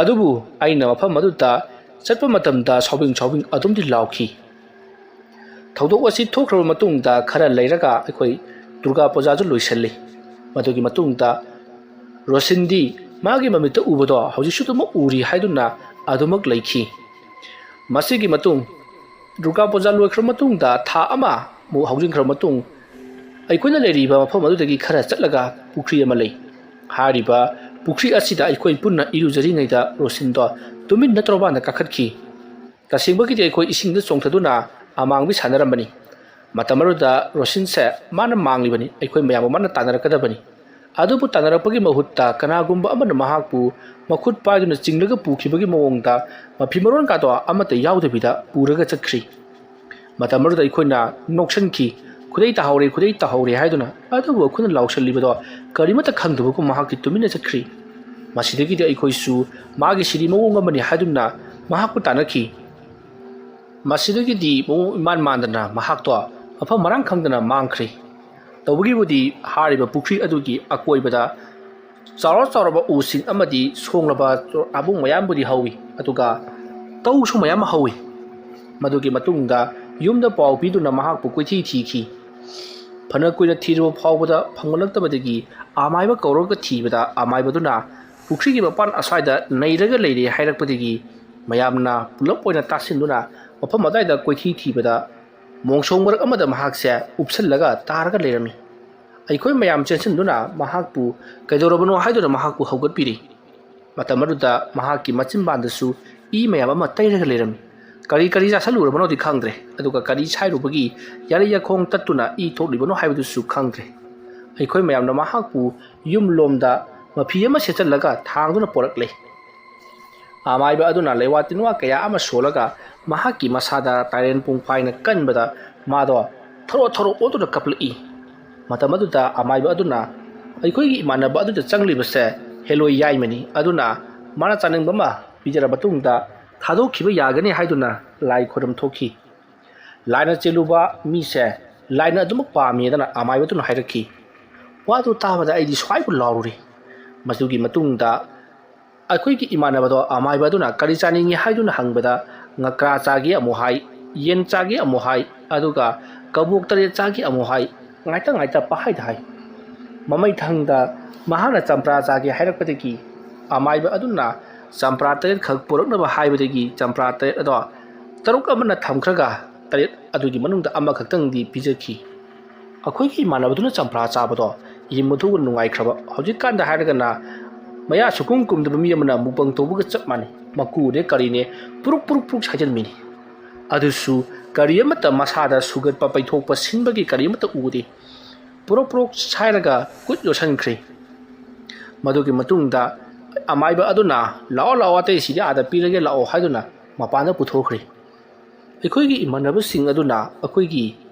ꯑꯗꯨꯕꯨ ꯑꯩꯅ ꯃꯐꯝ ꯑꯗꯨꯗ ꯆꯠꯄ ꯃꯇꯝꯗ ꯁꯥꯎꯕꯤꯡ ꯁꯥꯎꯕꯤꯡ ꯑꯗꯨꯝꯗꯤ ꯂꯥꯎꯈꯤ꯫ ꯊꯧꯗꯣꯛ ꯑꯁꯤ ꯊꯣꯛꯈ꯭ꯔꯕ ꯃꯇꯨꯡꯗ ꯈꯔ ꯂꯩꯔꯒ ꯑꯩꯈꯣꯏ ꯗꯨꯔꯒꯥ ꯄꯨꯖꯥꯁꯨ ꯂꯣꯏꯁꯤꯜꯂꯤ꯫ ꯃꯗꯨꯒꯤ ꯃꯇꯨꯡꯗ ꯔꯣꯁꯤꯟꯗꯤ ꯃꯥꯒꯤ ꯃꯃꯤꯠꯇ ꯎꯕꯗꯣ ꯍꯧꯖꯤꯛꯁꯨ ꯑꯗꯨꯃꯛ ꯎꯔꯤ ꯍꯥꯏꯗꯨꯅ ꯑꯗꯨꯃꯛ ꯂꯩꯈꯤ꯫ ꯃꯁꯤꯒꯤ ꯃꯇꯨꯡ, ꯗꯨꯔꯒꯥ ꯄꯨꯖꯥ ꯂꯣꯏꯈ꯭ꯔ ꯃꯇꯨꯡꯗ ꯊꯥ ꯑꯃꯃꯨꯛ ꯍꯧꯖꯤꯟꯈ꯭ꯔ ꯃꯇꯨꯡ, ꯑꯩꯈꯣꯏꯅ ꯂꯩꯔꯤꯕ ꯃꯐꯝ ꯑꯗꯨꯗꯒꯤ ꯈꯔ ꯆꯠꯂꯒ ꯄꯨꯈ꯭ꯔꯤ ꯑꯃ ꯂꯩ꯫ ꯍꯥꯏꯔꯤꯕ ꯄꯨꯈ꯭ꯔꯤ ꯑꯁꯤꯗ ꯑꯩꯈꯣꯏ ꯄꯨꯟꯅ ꯏꯔꯨꯖꯔꯤꯉꯩꯗ ꯔꯣꯁꯤꯟꯗꯣ ꯇꯨꯃꯤꯟꯅ ꯇꯣꯔꯕꯥꯟꯗ ꯀꯥꯈꯠꯈꯤ꯫ ꯇꯁꯦꯡꯕꯒꯤꯗꯤ ꯑꯩꯈꯣꯏ ꯏꯁꯤꯡꯗ ꯆꯣꯡꯊꯗꯨꯅ ꯑꯃꯥꯡꯕꯤ ꯁꯥꯟꯅꯔꯝꯕꯅꯤ꯫ ꯃꯇꯝ ꯑꯗꯨꯗ ꯔꯣꯁꯤꯟꯁꯦ ꯃꯥꯅ ꯃꯥꯡꯂꯤꯕꯅꯤ, ꯑꯩꯈꯣꯏ ꯃꯌꯥꯝꯕꯨ ꯃꯥꯅ ꯇꯥꯟꯅꯔꯛꯀꯗꯕꯅꯤ꯫ ꯑꯗꯨꯕꯨ ꯇꯥꯟꯅꯔꯛꯄꯒꯤ ꯃꯍꯨꯠꯇ ꯀꯅꯥꯒꯨꯝꯕ ꯑꯃꯅ ꯃꯍꯥꯛꯄꯨ ꯃꯈꯨꯠ ꯄꯥꯏꯗꯨꯅ ꯆꯤꯡꯂꯒ ꯄꯨꯈꯤꯕꯒꯤ ꯃꯑꯣꯡꯗ ꯃꯐꯤ ꯃꯔꯣꯟ ꯀꯥꯗꯣ ꯑꯃꯠꯇ ꯌꯥꯎꯗꯕꯤꯗ ꯄꯨꯔꯒ ꯆꯠꯈ꯭ꯔꯤ꯫ ꯃꯇꯝ ꯑꯗꯨꯗ ꯑꯩꯈꯣꯏꯅ ꯅꯣꯛꯁꯟꯈꯤ, "ꯈꯨꯗꯩ ꯇꯥꯍꯧꯔꯦ, ꯈꯨꯗꯩ ꯇꯥꯍꯧꯔꯦ" ꯍꯥꯏꯗꯨꯅ꯫ ꯑꯗꯨꯕꯨ ꯑꯩꯈꯣꯏꯅ ꯂꯥꯎꯁꯜꯂꯤꯕꯗꯣ ꯀꯔꯤꯃꯠꯇ ꯈꯪꯗꯕꯒꯨꯝ ꯃꯍꯥꯛꯇꯤ ꯇꯨꯃꯤꯟꯅ ꯆꯠꯈ꯭ꯔꯤ꯫ ꯃꯁꯤꯗꯒꯤꯗꯤ ꯑꯩꯈꯣꯏꯁꯨ ꯃꯥꯒꯤ ꯁꯤꯗꯤ ꯃꯑꯣꯡ ꯑꯃꯅꯤ ꯍꯥꯏꯗꯨꯅ ꯃꯍꯥꯛꯄꯨ ꯇꯥꯟꯅꯈꯤ꯫ ꯃꯁꯤꯗꯒꯤꯗꯤ ꯃꯑꯣꯡ ꯏꯃꯥꯟ ꯃꯥꯟꯗꯅ ꯃꯍꯥꯛꯇꯣ ꯃꯐꯝ ꯃꯔꯥꯡ ꯈꯪꯗꯅ ꯃꯥꯡꯈ꯭ꯔꯦ꯫ ꯇꯧꯕꯒꯤꯕꯨꯗꯤ ꯍꯥꯏꯔꯤꯕ ꯄꯨꯈ꯭ꯔꯤ ꯑꯗꯨꯒꯤ ꯑꯀꯣꯏꯕꯗ ꯆꯥꯎꯔ ꯆꯥꯎꯔꯕ ꯎꯁꯤꯡ ꯑꯃꯗꯤ ꯁꯣꯡꯂꯕ ꯆꯥꯕꯨꯡ ꯃꯌꯥꯝꯕꯨꯗꯤ ꯍꯧꯏ, ꯑꯗꯨꯒ ꯇꯧꯁꯨ ꯃꯌꯥꯝ ꯍꯧꯏ꯫ ꯃꯗꯨꯒꯤ ꯃꯇꯨꯡꯗ ꯌꯨꯝꯗ ꯄꯥꯎ ꯄꯤꯗꯨꯅ ꯃꯍꯥꯛꯄꯨ ꯀꯣꯏꯊꯤ ꯊꯤꯈꯤ꯫ ꯐꯅ ꯀꯨꯏꯅ ꯊꯤꯔꯕ ꯐꯥꯎꯕꯗ ꯐꯪꯂꯛꯇꯕꯗꯒꯤ ꯑꯃꯥꯏꯕ ꯀꯧꯔꯒ ꯊꯤꯕꯗ ꯑꯃꯥꯏꯕꯗꯨꯅ ꯄꯨꯈ꯭ꯔꯤꯒꯤ ꯃꯄꯥꯟ ꯑꯁ꯭ꯋꯥꯏꯗ ꯅꯩꯔꯒ ꯂꯩꯔꯦ ꯍꯥꯏꯔꯛꯄꯗꯒꯤ ꯃꯌꯥꯝꯅ ꯄꯨꯂꯞ ꯑꯣꯏꯅ ꯇꯥꯁꯤꯟꯗꯨꯅ ꯃꯐꯝ ꯑꯗꯨꯋꯥꯏꯗ ꯀꯣꯏꯊꯤ ꯊꯤꯕꯗ ꯃꯣꯡꯁꯣꯡ ꯃꯔꯛ ꯑꯃꯗ ꯃꯍꯥꯛꯁꯦ ꯎꯞꯁꯜꯂꯒ ꯇꯥꯔꯒ ꯂꯩꯔꯝꯃꯤ꯫ ꯑꯩꯈꯣꯏ ꯃꯌꯥꯝ ꯆꯦꯟꯁꯤꯟꯗꯨꯅ ꯃꯍꯥꯛꯄꯨ ꯀꯩꯗꯧꯔꯕꯅꯣ ꯍꯥꯏꯗꯨꯅ ꯃꯍꯥꯛꯄꯨ ꯍꯧꯒꯠꯄꯤꯔꯤ꯫ ꯃꯇꯝ ꯑꯗꯨꯗ ꯃꯍꯥꯛꯀꯤ ꯃꯆꯤꯟꯕꯥꯟꯗꯁꯨ ꯏ ꯃꯌꯥꯝ ꯑꯃ ꯇꯩꯔꯒ ꯂꯩꯔꯝꯃꯤ꯫ ꯀꯔꯤ ꯀꯔꯤ ꯆꯥꯁꯜꯂꯨꯔꯕꯅꯣꯗꯤ ꯈꯪꯗ꯭ꯔꯦ, ꯑꯗꯨꯒ ꯀꯔꯤ ꯁꯥꯏꯔꯨꯕꯒꯤ ꯌꯥꯔꯩ ꯌꯥꯈꯣꯡ ꯇꯠꯇꯨꯅ ꯏ ꯊꯣꯛꯂꯤꯕꯅꯣ ꯍꯥꯏꯕꯗꯨꯁꯨ ꯈꯪꯗ꯭ꯔꯦ꯫ ꯑꯩꯈꯣꯏ ꯃꯌꯥꯝꯅ ꯃꯍꯥꯛꯄꯨ ꯌꯨꯝ ꯂꯣꯝꯗ ꯃꯐꯤ ꯑꯃ ꯁꯦꯠꯆꯜꯂꯒ ꯊꯥꯡꯗꯨꯅ ꯄꯣꯔꯛꯂꯦ꯫ ꯑꯃꯥꯏꯕ ꯑꯗꯨꯅ ꯂꯩꯋꯥ ꯇꯤꯟꯋꯥ ꯀꯌꯥ ꯑꯃ ꯁꯣꯜꯂꯒ ꯃꯍꯥꯛꯀꯤ ꯃꯁꯥꯗ ꯇꯥꯏꯔꯦꯟ ꯄꯨꯡꯐꯥꯏꯅ ꯀꯟꯕꯗ ꯃꯥꯗꯣ ꯊꯣꯔꯣ ꯊꯣꯔꯣ ꯑꯣꯟꯗꯨꯅ ꯀꯞꯂꯛꯏ꯫ ꯃꯇꯝ ꯑꯗꯨꯗ ꯑꯃꯥꯏꯕ ꯑꯗꯨꯅ ꯑꯩꯈꯣꯏꯒꯤ ꯏꯃꯥꯟꯅꯕ ꯑꯗꯨꯗ ꯆꯪꯂꯤꯕꯁꯦ ꯍꯦꯂꯣꯏ ꯌꯥꯏꯃꯅꯤ, ꯑꯗꯨꯅ ꯃꯥꯅ ꯆꯥꯅꯤꯡꯕ ꯑꯃ ꯄꯤꯖꯔ ꯃꯇꯨꯡꯗ ꯊꯥꯗꯣꯛꯈꯤꯕ ꯌꯥꯒꯅꯤ ꯍꯥꯏꯗꯨꯅ ꯂꯥꯏ ꯈꯣꯏꯔꯝ ꯊꯣꯛꯈꯤ꯫ ꯂꯥꯏꯅ ꯆꯦꯜꯂꯨꯕ ꯃꯤꯁꯦ ꯂꯥꯏꯅ ꯑꯗꯨꯃꯛ ꯄꯥꯝꯃꯦꯗꯅ ꯑꯃꯥꯏꯕꯗꯨꯅ ꯍꯥꯏꯔꯛꯈꯤ꯫ ꯋꯥꯗꯨ ꯇꯥꯕꯗ ꯑꯩꯗꯤ ꯁ꯭ꯋꯥꯏꯕꯨ ꯂꯥꯎꯔꯨꯔꯦ꯫ ꯃꯗꯨꯒꯤ ꯃꯇꯨꯡꯗ ꯑꯩꯈꯣꯏꯒꯤ ꯏꯃꯥꯟꯅꯕꯗꯣ ꯑꯃꯥꯏꯕ ꯑꯗꯨꯅ ꯀꯔꯤ ꯆꯥꯅꯤꯡꯉꯤ ꯍꯥꯏꯗꯨꯅ ꯍꯪꯕꯗ, ꯉꯀ꯭ꯔꯥ ꯆꯥꯒꯦ ꯑꯃꯨꯛ ꯍꯥꯏ, ꯌꯦꯟ ꯆꯥꯒꯦ ꯑꯃꯨꯛ ꯍꯥꯏ, ꯑꯗꯨꯒ ꯀꯕꯣꯛ ꯇꯔꯦꯠ ꯆꯥꯒꯦ ꯑꯃꯨꯛ ꯍꯥꯏ, ꯉꯥꯏꯇ ꯉꯥꯏꯇ ꯄꯍꯥꯏꯗ ꯍꯥꯏ꯫ ꯃꯃꯩꯊꯪꯗ ꯃꯍꯥꯛꯅ ꯆꯝꯄ꯭ꯔꯥ ꯆꯥꯒꯦ ꯍꯥꯏꯔꯛꯄꯗꯒꯤ ꯑꯃꯥꯏꯕ ꯑꯗꯨꯅ ꯆꯝꯄ꯭ꯔꯥ ꯇꯔꯦꯠꯈꯛ ꯄꯨꯔꯛꯅꯕ ꯍꯥꯏꯕꯗꯒꯤ ꯆꯝꯄ꯭ꯔꯥ ꯇꯔꯦꯠ ꯑꯗꯣ ꯇꯔꯨꯛ ꯑꯃꯅ ꯊꯝꯈ꯭ꯔꯒ ꯇꯔꯦꯠ ꯑꯗꯨꯒꯤ ꯃꯅꯨꯡꯗ ꯑꯃꯈꯛꯇꯪꯗꯤ ꯄꯤꯖꯈꯤ꯫ ꯑꯩꯈꯣꯏꯒꯤ ꯏꯃꯥꯟꯅꯕꯗꯨꯅ ꯆꯝꯄ꯭ꯔꯥ ꯆꯥꯕꯗꯣ ꯌꯦꯡꯕꯗꯨ ꯅꯨꯡꯉꯥꯏꯈ꯭ꯔꯕ꯫ ꯍꯧꯖꯤꯛꯀꯥꯟꯗ ꯍꯥꯏꯔꯒꯅ ꯃꯌꯥ ꯁꯨꯛꯀꯨꯝ ꯀꯨꯝꯗꯕ ꯃꯤ ꯑꯃꯅ ꯃꯨꯛꯕꯪ ꯇꯧꯕꯒ ꯆꯞ ꯃꯥꯟꯅꯩ꯫ ꯃꯀꯨꯅꯦ ꯀꯔꯤꯅꯦ ꯄꯨꯔꯨꯛ ꯄꯨꯔꯨꯛ ꯄꯨꯔꯨꯛ ꯁꯥꯏꯖꯟꯕꯤꯅꯤ꯫ ꯑꯗꯨꯁꯨ ꯀꯔꯤ ꯑꯃꯠꯇ ꯃꯁꯥꯗ ꯁꯨꯒꯠꯄ ꯄꯩꯊꯣꯛꯄ ꯁꯤꯟꯕꯒꯤ ꯀꯔꯤ ꯑꯃꯠꯇ ꯎꯗꯦ꯫ ꯄꯨꯔꯣꯛ ꯄꯨꯔꯣꯛ ꯁꯥꯏꯔꯒ ꯈꯨꯠ ꯌꯣꯠꯁꯤꯟꯈ꯭ꯔꯦ꯫ ꯃꯗꯨꯒꯤ ꯃꯇꯨꯡꯗ ꯑꯃꯥꯏꯕ ꯑꯗꯨꯅ "ꯂꯥꯛꯑꯣ, ꯂꯥꯛꯑꯣ, ꯑꯇꯩꯁꯤꯗꯤ ꯑꯥꯗ ꯄꯤꯔꯒꯦ ꯂꯥꯛꯑꯣ" ꯍꯥꯏꯗꯨꯅ ꯃꯄꯥꯟꯗ ꯄꯨꯊꯣꯛꯈ꯭ꯔꯦ꯫ ꯑꯩꯈꯣꯏꯒꯤ ꯏꯃꯥꯟꯅꯕꯁꯤꯡ ꯑꯗꯨꯅ ꯑꯩꯈꯣꯏꯒꯤ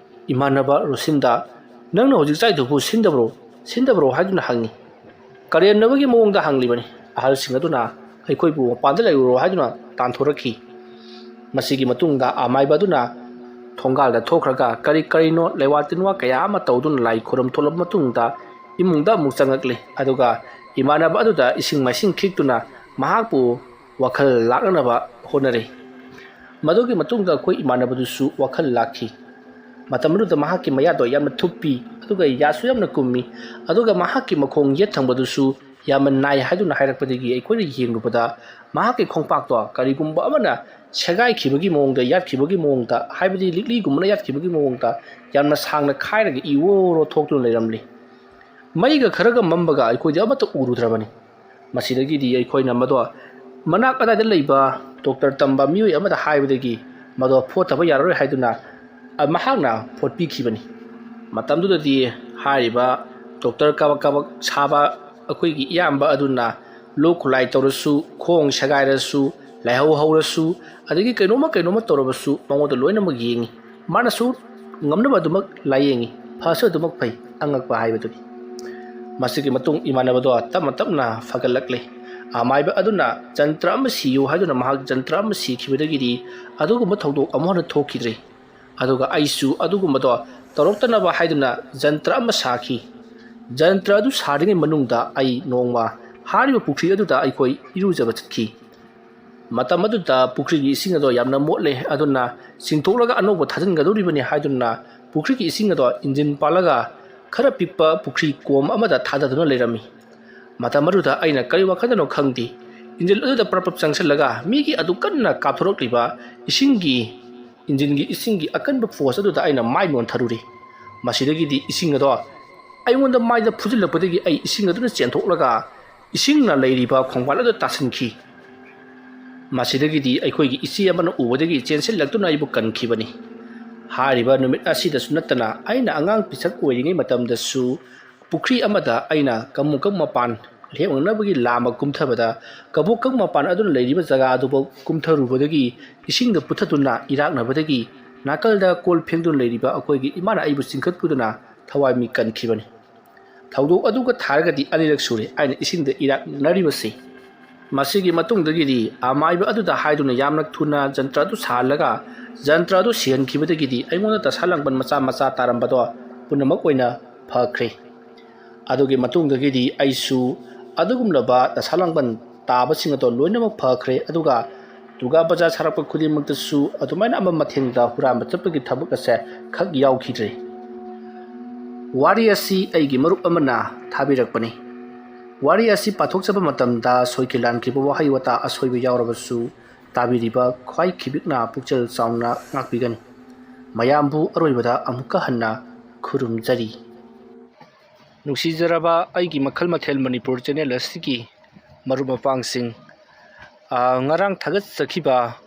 ꯏꯃꯥꯟꯅꯕ ꯔꯣꯁꯤꯟꯗ "ꯅꯪꯅ ꯍꯧꯖꯤꯛ ꯆꯥꯏꯗꯨꯕꯨ ꯁꯤꯟꯗꯕ꯭ꯔꯣ? ꯁꯤꯟꯗꯕ꯭ꯔꯣ?" ꯍꯥꯏꯗꯨꯅ ꯍꯪꯉꯤ꯫ ꯀꯔꯦꯝꯅꯕꯒꯤ ꯃꯑꯣꯡꯗ ꯍꯪꯂꯤꯕꯅꯤ꯫ ꯑꯍꯜꯁꯤꯡ ꯑꯗꯨꯅ "ꯑꯩꯈꯣꯏꯕꯨ ꯃꯄꯥꯟꯗ ꯂꯩꯔꯨꯔꯣ" ꯍꯥꯏꯗꯨꯅ ꯇꯥꯟꯊꯣꯔꯛꯈꯤ꯫ ꯃꯁꯤꯒꯤ ꯃꯇꯨꯡꯗ ꯑꯃꯥꯏꯕ ꯑꯗꯨꯅ ꯊꯣꯡꯒꯥꯜꯗ ꯊꯣꯛꯈ꯭ꯔꯒ ꯀꯔꯤ ꯀꯔꯤꯅꯣ ꯂꯩꯋꯥ ꯇꯤꯟꯋꯥ ꯀꯌꯥ ꯑꯃ ꯇꯧꯗꯨꯅ ꯂꯥꯏ ꯈꯨꯔꯨꯝ ꯊꯣꯛꯂꯕ ꯃꯇꯨꯡꯗ ꯏꯃꯨꯡꯗ ꯑꯃꯨꯛ ꯆꯪꯂꯛꯂꯤ꯫ ꯑꯗꯨꯒ ꯏꯃꯥꯟꯅꯕ ꯑꯗꯨꯗ ꯏꯁꯤꯡ ꯃꯥꯏꯁꯤꯡ ꯈꯤꯛꯇꯨꯅ ꯃꯍꯥꯛꯄꯨ ꯋꯥꯈꯜ ꯂꯥꯛꯅꯅꯕ ꯍꯣꯠꯅꯔꯤ꯫ ꯃꯗꯨꯒꯤ ꯃꯇꯨꯡꯗ ꯑꯩꯈꯣꯏ ꯏꯃꯥꯟꯅꯕꯗꯨꯁꯨ ꯋꯥꯈꯜ ꯂꯥꯛꯈꯤ꯫ ꯃꯇꯝ ꯑꯗꯨꯗ ꯃꯍꯥꯛꯀꯤ ꯃꯌꯥꯗꯣ ꯌꯥꯝꯅ ꯊꯨꯞꯄꯤ, ꯑꯗꯨꯒ ꯌꯥꯁꯨ ꯌꯥꯝꯅ ꯀꯨꯝꯃꯤ, ꯑꯗꯨꯒ ꯃꯍꯥꯛꯀꯤ ꯃꯈꯣꯡ ꯌꯦꯠ ꯊꯪꯕꯗꯨꯁꯨ ꯌꯥꯝꯅ ꯅꯥꯏ ꯍꯥꯏꯗꯨꯅ ꯍꯥꯏꯔꯛꯄꯗꯒꯤ ꯑꯩꯈꯣꯏꯅ ꯌꯦꯡꯂꯨꯕꯗ ꯃꯍꯥꯛꯀꯤ ꯈꯣꯡꯄꯥꯛꯇꯣ ꯀꯔꯤꯒꯨꯝꯕ ꯑꯃꯅ ꯁꯦꯒꯥꯏꯈꯤꯕꯒꯤ ꯃꯑꯣꯡꯗ, ꯌꯥꯠꯈꯤꯕꯒꯤ ꯃꯑꯣꯡꯗ, ꯍꯥꯏꯕꯗꯤ ꯂꯤꯛꯂꯤꯒꯨꯝꯕꯅ ꯌꯥꯠꯈꯤꯕꯒꯤ ꯃꯑꯣꯡꯗ ꯌꯥꯝꯅ ꯁꯥꯡꯅ ꯈꯥꯏꯔꯒ ꯏꯋꯣꯔꯣ ꯊꯣꯛꯇꯨꯅ ꯂꯩꯔꯝꯂꯤ꯫ ꯃꯩꯒ ꯈꯔꯒ ꯃꯝꯕꯒ ꯑꯩꯈꯣꯏꯗꯤ ꯑꯃꯠꯇ ꯎꯔꯨꯗ꯭ꯔꯕꯅꯤ꯫ ꯃꯁꯤꯗꯒꯤꯗꯤ ꯑꯩꯈꯣꯏꯅ ꯃꯗꯣ ꯃꯅꯥꯛ ꯑꯗꯥꯏꯗ ꯂꯩꯕ ꯗꯣꯛꯇꯔ ꯇꯝꯕ ꯃꯤꯑꯣꯏ ꯑꯃꯗ ꯍꯥꯏꯕꯗꯒꯤ ꯃꯗꯣ ꯐꯣꯠꯇꯕ ꯌꯥꯔꯔꯣꯏ ꯍꯥꯏꯗꯨꯅ ꯃꯍꯥꯛꯅ ꯐꯣꯠꯄꯤꯈꯤꯕꯅꯤ꯫ ꯃꯇꯝꯗꯨꯗꯗꯤ ꯍꯥꯏꯔꯤꯕ ꯗꯣꯛꯇꯔ ꯀꯥꯕꯛ ꯀꯥꯕꯛ ꯁꯥꯕ ꯑꯩꯈꯣꯏꯒꯤ ꯏꯌꯥꯝꯕ ꯑꯗꯨꯅ ꯂꯣꯛ ꯈꯨꯂꯥꯏ ꯇꯧꯔꯁꯨ, ꯈꯣꯡ ꯁꯦꯒꯥꯏꯔꯁꯨ, ꯂꯥꯏꯍꯧ ꯍꯧꯔꯁꯨ, ꯑꯗꯒꯤ ꯀꯩꯅꯣꯝꯃ ꯀꯩꯅꯣꯝꯃ ꯇꯧꯔꯕꯁꯨ ꯃꯉꯣꯟꯗ ꯂꯣꯏꯅꯃꯛ ꯌꯦꯡꯉꯤ꯫ ꯃꯥꯅꯁꯨ ꯉꯝꯅꯕ ꯑꯗꯨꯃꯛ ꯂꯥꯏꯌꯦꯡꯉꯤ꯫ ꯐꯁꯨ ꯑꯗꯨꯃꯛ ꯐꯩ꯫ ꯑꯉꯛꯄ ꯍꯥꯏꯕꯗꯨꯅꯤ꯫ ꯃꯁꯤꯒꯤ ꯃꯇꯨꯡ ꯏꯃꯥꯟꯅꯕꯗꯣ ꯇꯞꯅ ꯇꯞꯅ ꯐꯒꯠꯂꯛꯂꯦ꯫ ꯑꯃꯥꯏꯕ ꯑꯗꯨꯅ "ꯖꯟꯇ꯭ꯔ ꯑꯃ ꯁꯤꯌꯨ" ꯍꯥꯏꯗꯨꯅ ꯃꯍꯥꯛ ꯖꯟꯇ꯭ꯔ ꯑꯃ ꯁꯤꯈꯤꯕꯗꯒꯤꯗꯤ ꯑꯗꯨꯒꯨꯝꯕ ꯊꯧꯗꯣꯛ ꯑꯃꯨꯛ ꯍꯟꯅ ꯊꯣꯛꯈꯤꯗ꯭ꯔꯦ꯫ ꯑꯗꯨꯒ ꯑꯩꯁꯨ ꯑꯗꯨꯒꯨꯝꯕꯗꯣ ꯇꯧꯔꯛꯇꯅꯕ ꯍꯥꯏꯗꯨꯅ ꯖꯟꯇ꯭ꯔ ꯑꯃ ꯁꯥꯈꯤ꯫ ꯖꯟꯇ꯭ꯔ ꯑꯗꯨ ꯁꯥꯔꯤꯉꯩ ꯃꯅꯨꯡꯗ ꯑꯩ ꯅꯣꯡꯃ ꯍꯥꯏꯔꯤꯕ ꯄꯨꯈ꯭ꯔꯤ ꯑꯗꯨꯗ ꯑꯩꯈꯣꯏ ꯏꯔꯨꯖꯕ ꯆꯠꯈꯤ꯫ ꯃꯇꯝ ꯑꯗꯨꯗ ꯄꯨꯈ꯭ꯔꯤꯒꯤ ꯏꯁꯤꯡ ꯑꯗꯣ ꯌꯥꯝꯅ ꯃꯣꯠꯂꯦ, ꯑꯗꯨꯅ ꯆꯤꯡꯊꯣꯛꯂꯒ ꯑꯅꯧꯕ ꯊꯥꯖꯤꯟꯒꯗꯧꯔꯤꯕꯅꯤ ꯍꯥꯏꯗꯨꯅ ꯄꯨꯈ꯭ꯔꯤꯒꯤ ꯏꯁꯤꯡ ꯑꯗꯣ ꯏꯟꯖꯤꯟ ꯄꯥꯜꯂꯒ ꯈꯔ ꯄꯤꯛꯄ ꯄꯨꯈ꯭ꯔꯤ ꯀꯣꯝ ꯑꯃꯗ ꯊꯥꯗꯗꯨꯅ ꯂꯩꯔꯝꯃꯤ꯫ ꯃꯇꯝ ꯑꯗꯨꯗ ꯑꯩꯅ ꯀꯔꯤ ꯋꯥꯈꯜꯗꯅꯣ ꯈꯪꯗꯦ, ꯏꯟꯖꯤꯟ ꯑꯗꯨꯗ ꯄ꯭ꯔꯞ ꯄ꯭ꯔꯞ ꯆꯪꯁꯤꯜꯂꯒ ꯃꯤꯒꯤ ꯑꯗꯨ ꯀꯟꯅ ꯀꯥꯞꯊꯣꯔꯛꯂꯤꯕ ꯏꯁꯤꯡꯒꯤ, ꯏꯟꯖꯤꯟꯒꯤ ꯏꯁꯤꯡꯒꯤ ꯑꯀꯟꯕ ꯐꯣꯔꯁ ꯑꯗꯨꯗ ꯑꯩꯅ ꯃꯥꯏ ꯅꯣꯟꯊꯔꯨꯔꯦ꯫ ꯃꯁꯤꯗꯒꯤꯗꯤ ꯏꯁꯤꯡ ꯑꯗꯣ ꯑꯩꯉꯣꯟꯗ ꯃꯥꯏꯗ ꯐꯨꯖꯤꯜꯂꯛꯄꯗꯒꯤ ꯑꯩ ꯏꯁꯤꯡ ꯑꯗꯨꯅ ꯆꯦꯟꯊꯣꯛꯂꯒ ꯏꯁꯤꯡꯅ ꯂꯩꯔꯤꯕ ꯈꯣꯡꯕꯥꯜ ꯑꯗꯨꯗ ꯇꯥꯁꯤꯟꯈꯤ꯫ ꯃꯁꯤꯗꯒꯤꯗꯤ ꯑꯩꯈꯣꯏꯒꯤ ꯏꯆꯦ ꯑꯃꯅ ꯎꯕꯗꯒꯤ ꯆꯦꯟꯁꯤꯜꯂꯛꯇꯨꯅ ꯑꯩꯕꯨ ꯀꯟꯈꯤꯕꯅꯤ꯫ ꯍꯥꯏꯔꯤꯕ ꯅꯨꯃꯤꯠ ꯑꯁꯤꯗꯁꯨ ꯅꯠꯇꯅ ꯑꯩꯅ ꯑꯉꯥꯡ ꯄꯤꯁꯛ ꯑꯣꯏꯔꯤꯉꯩ ꯃꯇꯝꯗꯁꯨ ꯄꯨꯈ꯭ꯔꯤ ꯑꯃꯗ ꯑꯩꯅ ꯀꯃꯨꯀꯪ ꯃꯄꯥꯟ ꯂꯦꯛꯅꯅꯕꯒꯤ ꯂꯥꯝꯕ ꯀꯨꯝꯊꯕꯗ, ꯀꯕꯣꯀꯪ ꯃꯄꯥꯟ ꯑꯗꯨꯅ ꯂꯩꯔꯤꯕ ꯖꯒꯥ ꯑꯗꯨꯐꯥꯎ ꯀꯨꯝꯊꯔꯨꯕꯗꯒꯤ ꯏꯁꯤꯡꯗ ꯄꯨꯊꯗꯨꯅ ꯏꯔꯥꯛꯅꯕꯗꯒꯤ ꯅꯥꯀꯜꯗ ꯀꯣꯜ ꯐꯦꯡꯗꯨꯅ ꯂꯩꯔꯤꯕ ꯑꯩꯈꯣꯏꯒꯤ ꯏꯃꯥꯅ ꯑꯩꯕꯨ ꯆꯤꯡꯈꯠꯄꯨꯗꯨꯅ ꯊꯋꯥꯏ ꯃꯤ ꯀꯟꯈꯤꯕꯅꯤ꯫ ꯊꯧꯗꯣꯛ ꯑꯗꯨꯒ ꯊꯥꯔꯒꯗꯤ ꯑꯅꯤꯔꯛ ꯁꯨꯔꯦ ꯑꯩꯅ ꯏꯁꯤꯡꯗ ꯏꯔꯥꯛꯅꯔꯤꯕꯁꯤ꯫ ꯃꯁꯤꯒꯤ ꯃꯇꯨꯡꯗꯒꯤꯗꯤ ꯑꯃꯥꯏꯕ ꯑꯗꯨꯗ ꯍꯥꯏꯗꯨꯅ ꯌꯥꯝꯅ ꯊꯨꯅ ꯖꯟꯇ꯭ꯔ ꯑꯗꯨ ꯁꯥꯍꯜꯂꯒ ꯖꯟꯇ꯭ꯔ ꯑꯗꯨ ꯁꯤꯍꯟꯈꯤꯕꯗꯒꯤꯗꯤ ꯑꯩꯉꯣꯟꯗ ꯗꯁꯥ ꯂꯥꯡꯕꯟ ꯃꯆꯥ ꯃꯆꯥ ꯇꯥꯔꯝꯕꯗꯣ ꯄꯨꯝꯅꯃꯛ ꯑꯣꯏꯅ ꯐꯈ꯭ꯔꯦ꯫ ꯑꯗꯨꯒꯤ ꯃꯇꯨꯡꯗꯒꯤꯗꯤ ꯑꯩꯁꯨ ꯑꯗꯨꯒꯨꯝꯂꯕ ꯗꯁꯥ ꯂꯥꯡꯕꯟ ꯇꯥꯕꯁꯤꯡ ꯑꯗꯣ ꯂꯣꯏꯅꯃꯛ ꯐꯈ꯭ꯔꯦ꯫ ꯑꯗꯨꯒ ꯗꯨꯔꯒꯥ ꯄꯨꯖꯥ ꯁꯥꯔꯛꯄ ꯈꯨꯗꯤꯡꯃꯛꯇꯁꯨ ꯑꯗꯨꯃꯥꯏꯅ ꯑꯃ ꯃꯊꯦꯡꯗ ꯍꯨꯔꯥꯟꯕ ꯆꯠꯄꯒꯤ ꯊꯕꯛ ꯑꯁꯦ ꯈꯛ ꯌꯥꯎꯈꯤꯗ꯭ꯔꯦ꯫ ꯋꯥꯔꯤ ꯑꯁꯤ ꯑꯩꯒꯤ ꯃꯔꯨꯞ ꯑꯃꯅ ꯊꯥꯕꯤꯔꯛꯄꯅꯤ꯫ ꯋꯥꯔꯤ ꯑꯁꯤ ꯄꯥꯊꯣꯛꯆꯕ ꯃꯇꯝꯗ ꯁꯣꯏꯈꯤ ꯂꯥꯟꯈꯤꯕ ꯋꯥꯍꯩ ꯋꯥꯇꯥ ꯑꯁꯣꯏꯕ ꯌꯥꯎꯔꯕꯁꯨ ꯇꯥꯕꯤꯔꯤꯕ ꯈ꯭ꯋꯥꯏ ꯈꯤꯕꯤꯛꯅ ꯄꯨꯛꯆꯦꯜ ꯆꯥꯎꯅ ꯉꯥꯛꯄꯤꯒꯅꯤ꯫ ꯃꯌꯥꯝꯕꯨ ꯑꯔꯣꯏꯕꯗ ꯑꯃꯨꯛꯀ ꯍꯟꯅ ꯈꯨꯔꯨꯝꯖꯔꯤ꯫ ꯅꯨꯡꯁꯤꯖꯔꯕ ꯑꯩꯒꯤ ꯃꯈꯜ ꯃꯊꯦꯜ ꯃꯅꯤꯄꯨꯔ ꯆꯦꯅꯦꯜ ꯑꯁꯤꯒꯤ ꯃꯔꯨꯞ ꯃꯄꯥꯡꯁꯤꯡ, ꯑ, ꯉꯔꯥꯡ ꯊꯥꯒꯠꯆꯈꯤꯕ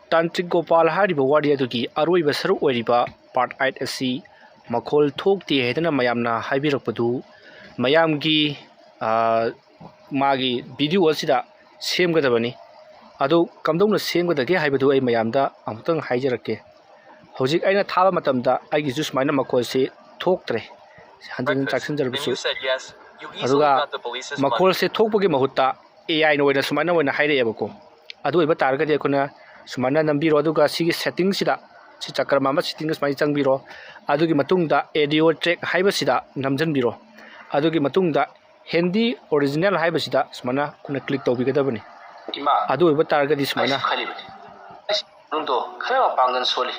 ꯇꯥꯟꯇ꯭ꯔꯤꯛ ꯒꯣꯄꯥꯜ ꯍꯥꯏꯔꯤꯕ ꯋꯥꯔꯤ ꯑꯗꯨꯒꯤ ꯑꯔꯣꯏꯕ ꯁꯔꯨꯛ ꯑꯣꯏꯔꯤꯕ part eight ꯑꯁꯤ ꯃꯈꯣꯜ ꯊꯣꯛꯇꯦ ꯍꯥꯏꯗꯨꯅ ꯃꯌꯥꯝꯅ ꯍꯥꯏꯕꯤꯔꯛꯄꯗꯨ, ꯃꯌꯥꯝꯒꯤ, ꯑ, ꯃꯥꯒꯤ video ꯑꯁꯤꯗ ꯁꯦꯝꯒꯗꯕꯅꯤ꯫ ꯑꯗꯨ ꯀꯝꯗꯧꯅ ꯁꯦꯝꯒꯗꯒꯦ ꯍꯥꯏꯕꯗꯨ ꯑꯩ ꯃꯌꯥꯝꯗ ꯑꯃꯨꯛꯇꯪ ꯍꯥꯏꯖꯔꯛꯀꯦ꯫ ꯍꯧꯖꯤꯛ ꯑꯩꯅ ꯊꯥꯕ ꯃꯇꯝꯗ ꯑꯩꯒꯤꯁꯨ ꯁꯨꯃꯥꯏꯅ ꯃꯈꯣꯜꯁꯤ ꯊꯣꯛꯇ꯭ꯔꯦ, ꯍꯟꯖꯤꯟ ꯍꯟꯖꯤꯟ ꯆꯥꯛꯁꯤꯟꯖꯔꯕꯁꯨ꯫ ꯑꯗꯨꯒ ꯃꯈꯣꯜꯁꯦ ꯊꯣꯛꯄꯒꯤ ꯃꯍꯨꯠꯇ AI ꯅ ꯑꯣꯏꯅ ꯁꯨꯃꯥꯏꯅ ꯑꯣꯏꯅ ꯍꯥꯏꯔꯛꯑꯦꯕꯀꯣ꯫ ꯑꯗꯨ ꯑꯣꯏꯕ ꯇꯥꯔꯒꯗꯤ ꯑꯩꯈꯣꯏꯅ ꯁꯨꯃꯥꯏꯅ ꯅꯝꯕꯤꯔꯣ, ꯑꯗꯨꯒ ꯁꯤꯒꯤ setting ꯁꯤꯗ, ꯁꯤ ꯆꯀ꯭ꯔ ꯃꯥꯟꯕ setting ꯁꯤꯗ ꯁꯨꯃꯥꯏꯅ ꯆꯪꯕꯤꯔꯣ꯫ ꯑꯗꯨꯒꯤ ꯃꯇꯨꯡꯗ audio track ꯍꯥꯏꯕꯁꯤꯗ ꯅꯝꯁꯤꯟꯕꯤꯔꯣ꯫ ꯑꯗꯨꯒꯤ ꯃꯇꯨꯡꯗ Hindi original ꯍꯥꯏꯕꯁꯤꯗ ꯁꯨꯃꯥꯏꯅ ꯑꯩꯈꯣꯏꯅ click ꯇꯧꯕꯤꯒꯗꯕꯅꯤ꯫ ꯏꯃꯥ, ꯑꯗꯨ ꯑꯣꯏꯕ ꯇꯥꯔꯒꯗꯤ ꯁꯨꯃꯥꯏꯅ ꯑꯩꯁꯨ ꯈꯜꯂꯤꯕꯅꯤ꯫ ꯑꯩꯁ, ꯅꯨꯡꯗꯣ ꯈꯔ ꯃꯄꯥꯡꯒꯜ ꯁꯣꯜꯂꯤ꯫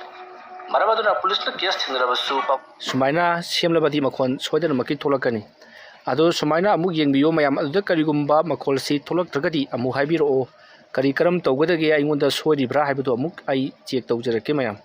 ꯃꯔꯝ ꯑꯗꯨꯅ ꯄꯨꯂꯤꯁꯅ ꯀꯦꯁ ꯊꯤꯡꯅꯔꯕꯁꯨ ꯄ- ꯁꯨꯃꯥꯏꯅ ꯁꯦꯝꯂꯕꯗꯤ ꯃꯈꯣꯟ ꯁꯣꯏꯗꯅꯃꯛꯀꯤ ꯊꯣꯛꯂꯛꯀꯅꯤ꯫ ꯑꯗꯣ ꯁꯨꯃꯥꯏꯅ ꯑꯃꯨꯛ ꯌꯦꯡꯕꯤꯌꯨ ꯃꯌꯥꯝ, ꯑꯗꯨꯗ ꯀꯔꯤꯒꯨꯝꯕ ꯃꯈꯣꯜꯁꯤ ꯊꯣꯛꯂꯛꯇ꯭ꯔꯒꯗꯤ ꯑꯃꯨꯛ ꯍꯥꯏꯕꯤꯔꯛꯑꯣ꯫ ꯀꯔꯤ ꯀꯔꯝ ꯇꯧꯒꯗꯒꯦ, ꯑꯩꯉꯣꯟꯗ ꯁꯣꯏꯔꯤꯕ꯭ꯔꯥ ꯍꯥꯏꯕꯗꯣ ꯑꯃꯨꯛ ꯑꯩ ꯆꯦꯛ ꯇꯧꯖꯔꯛꯀꯦ ꯃꯌꯥꯝ꯫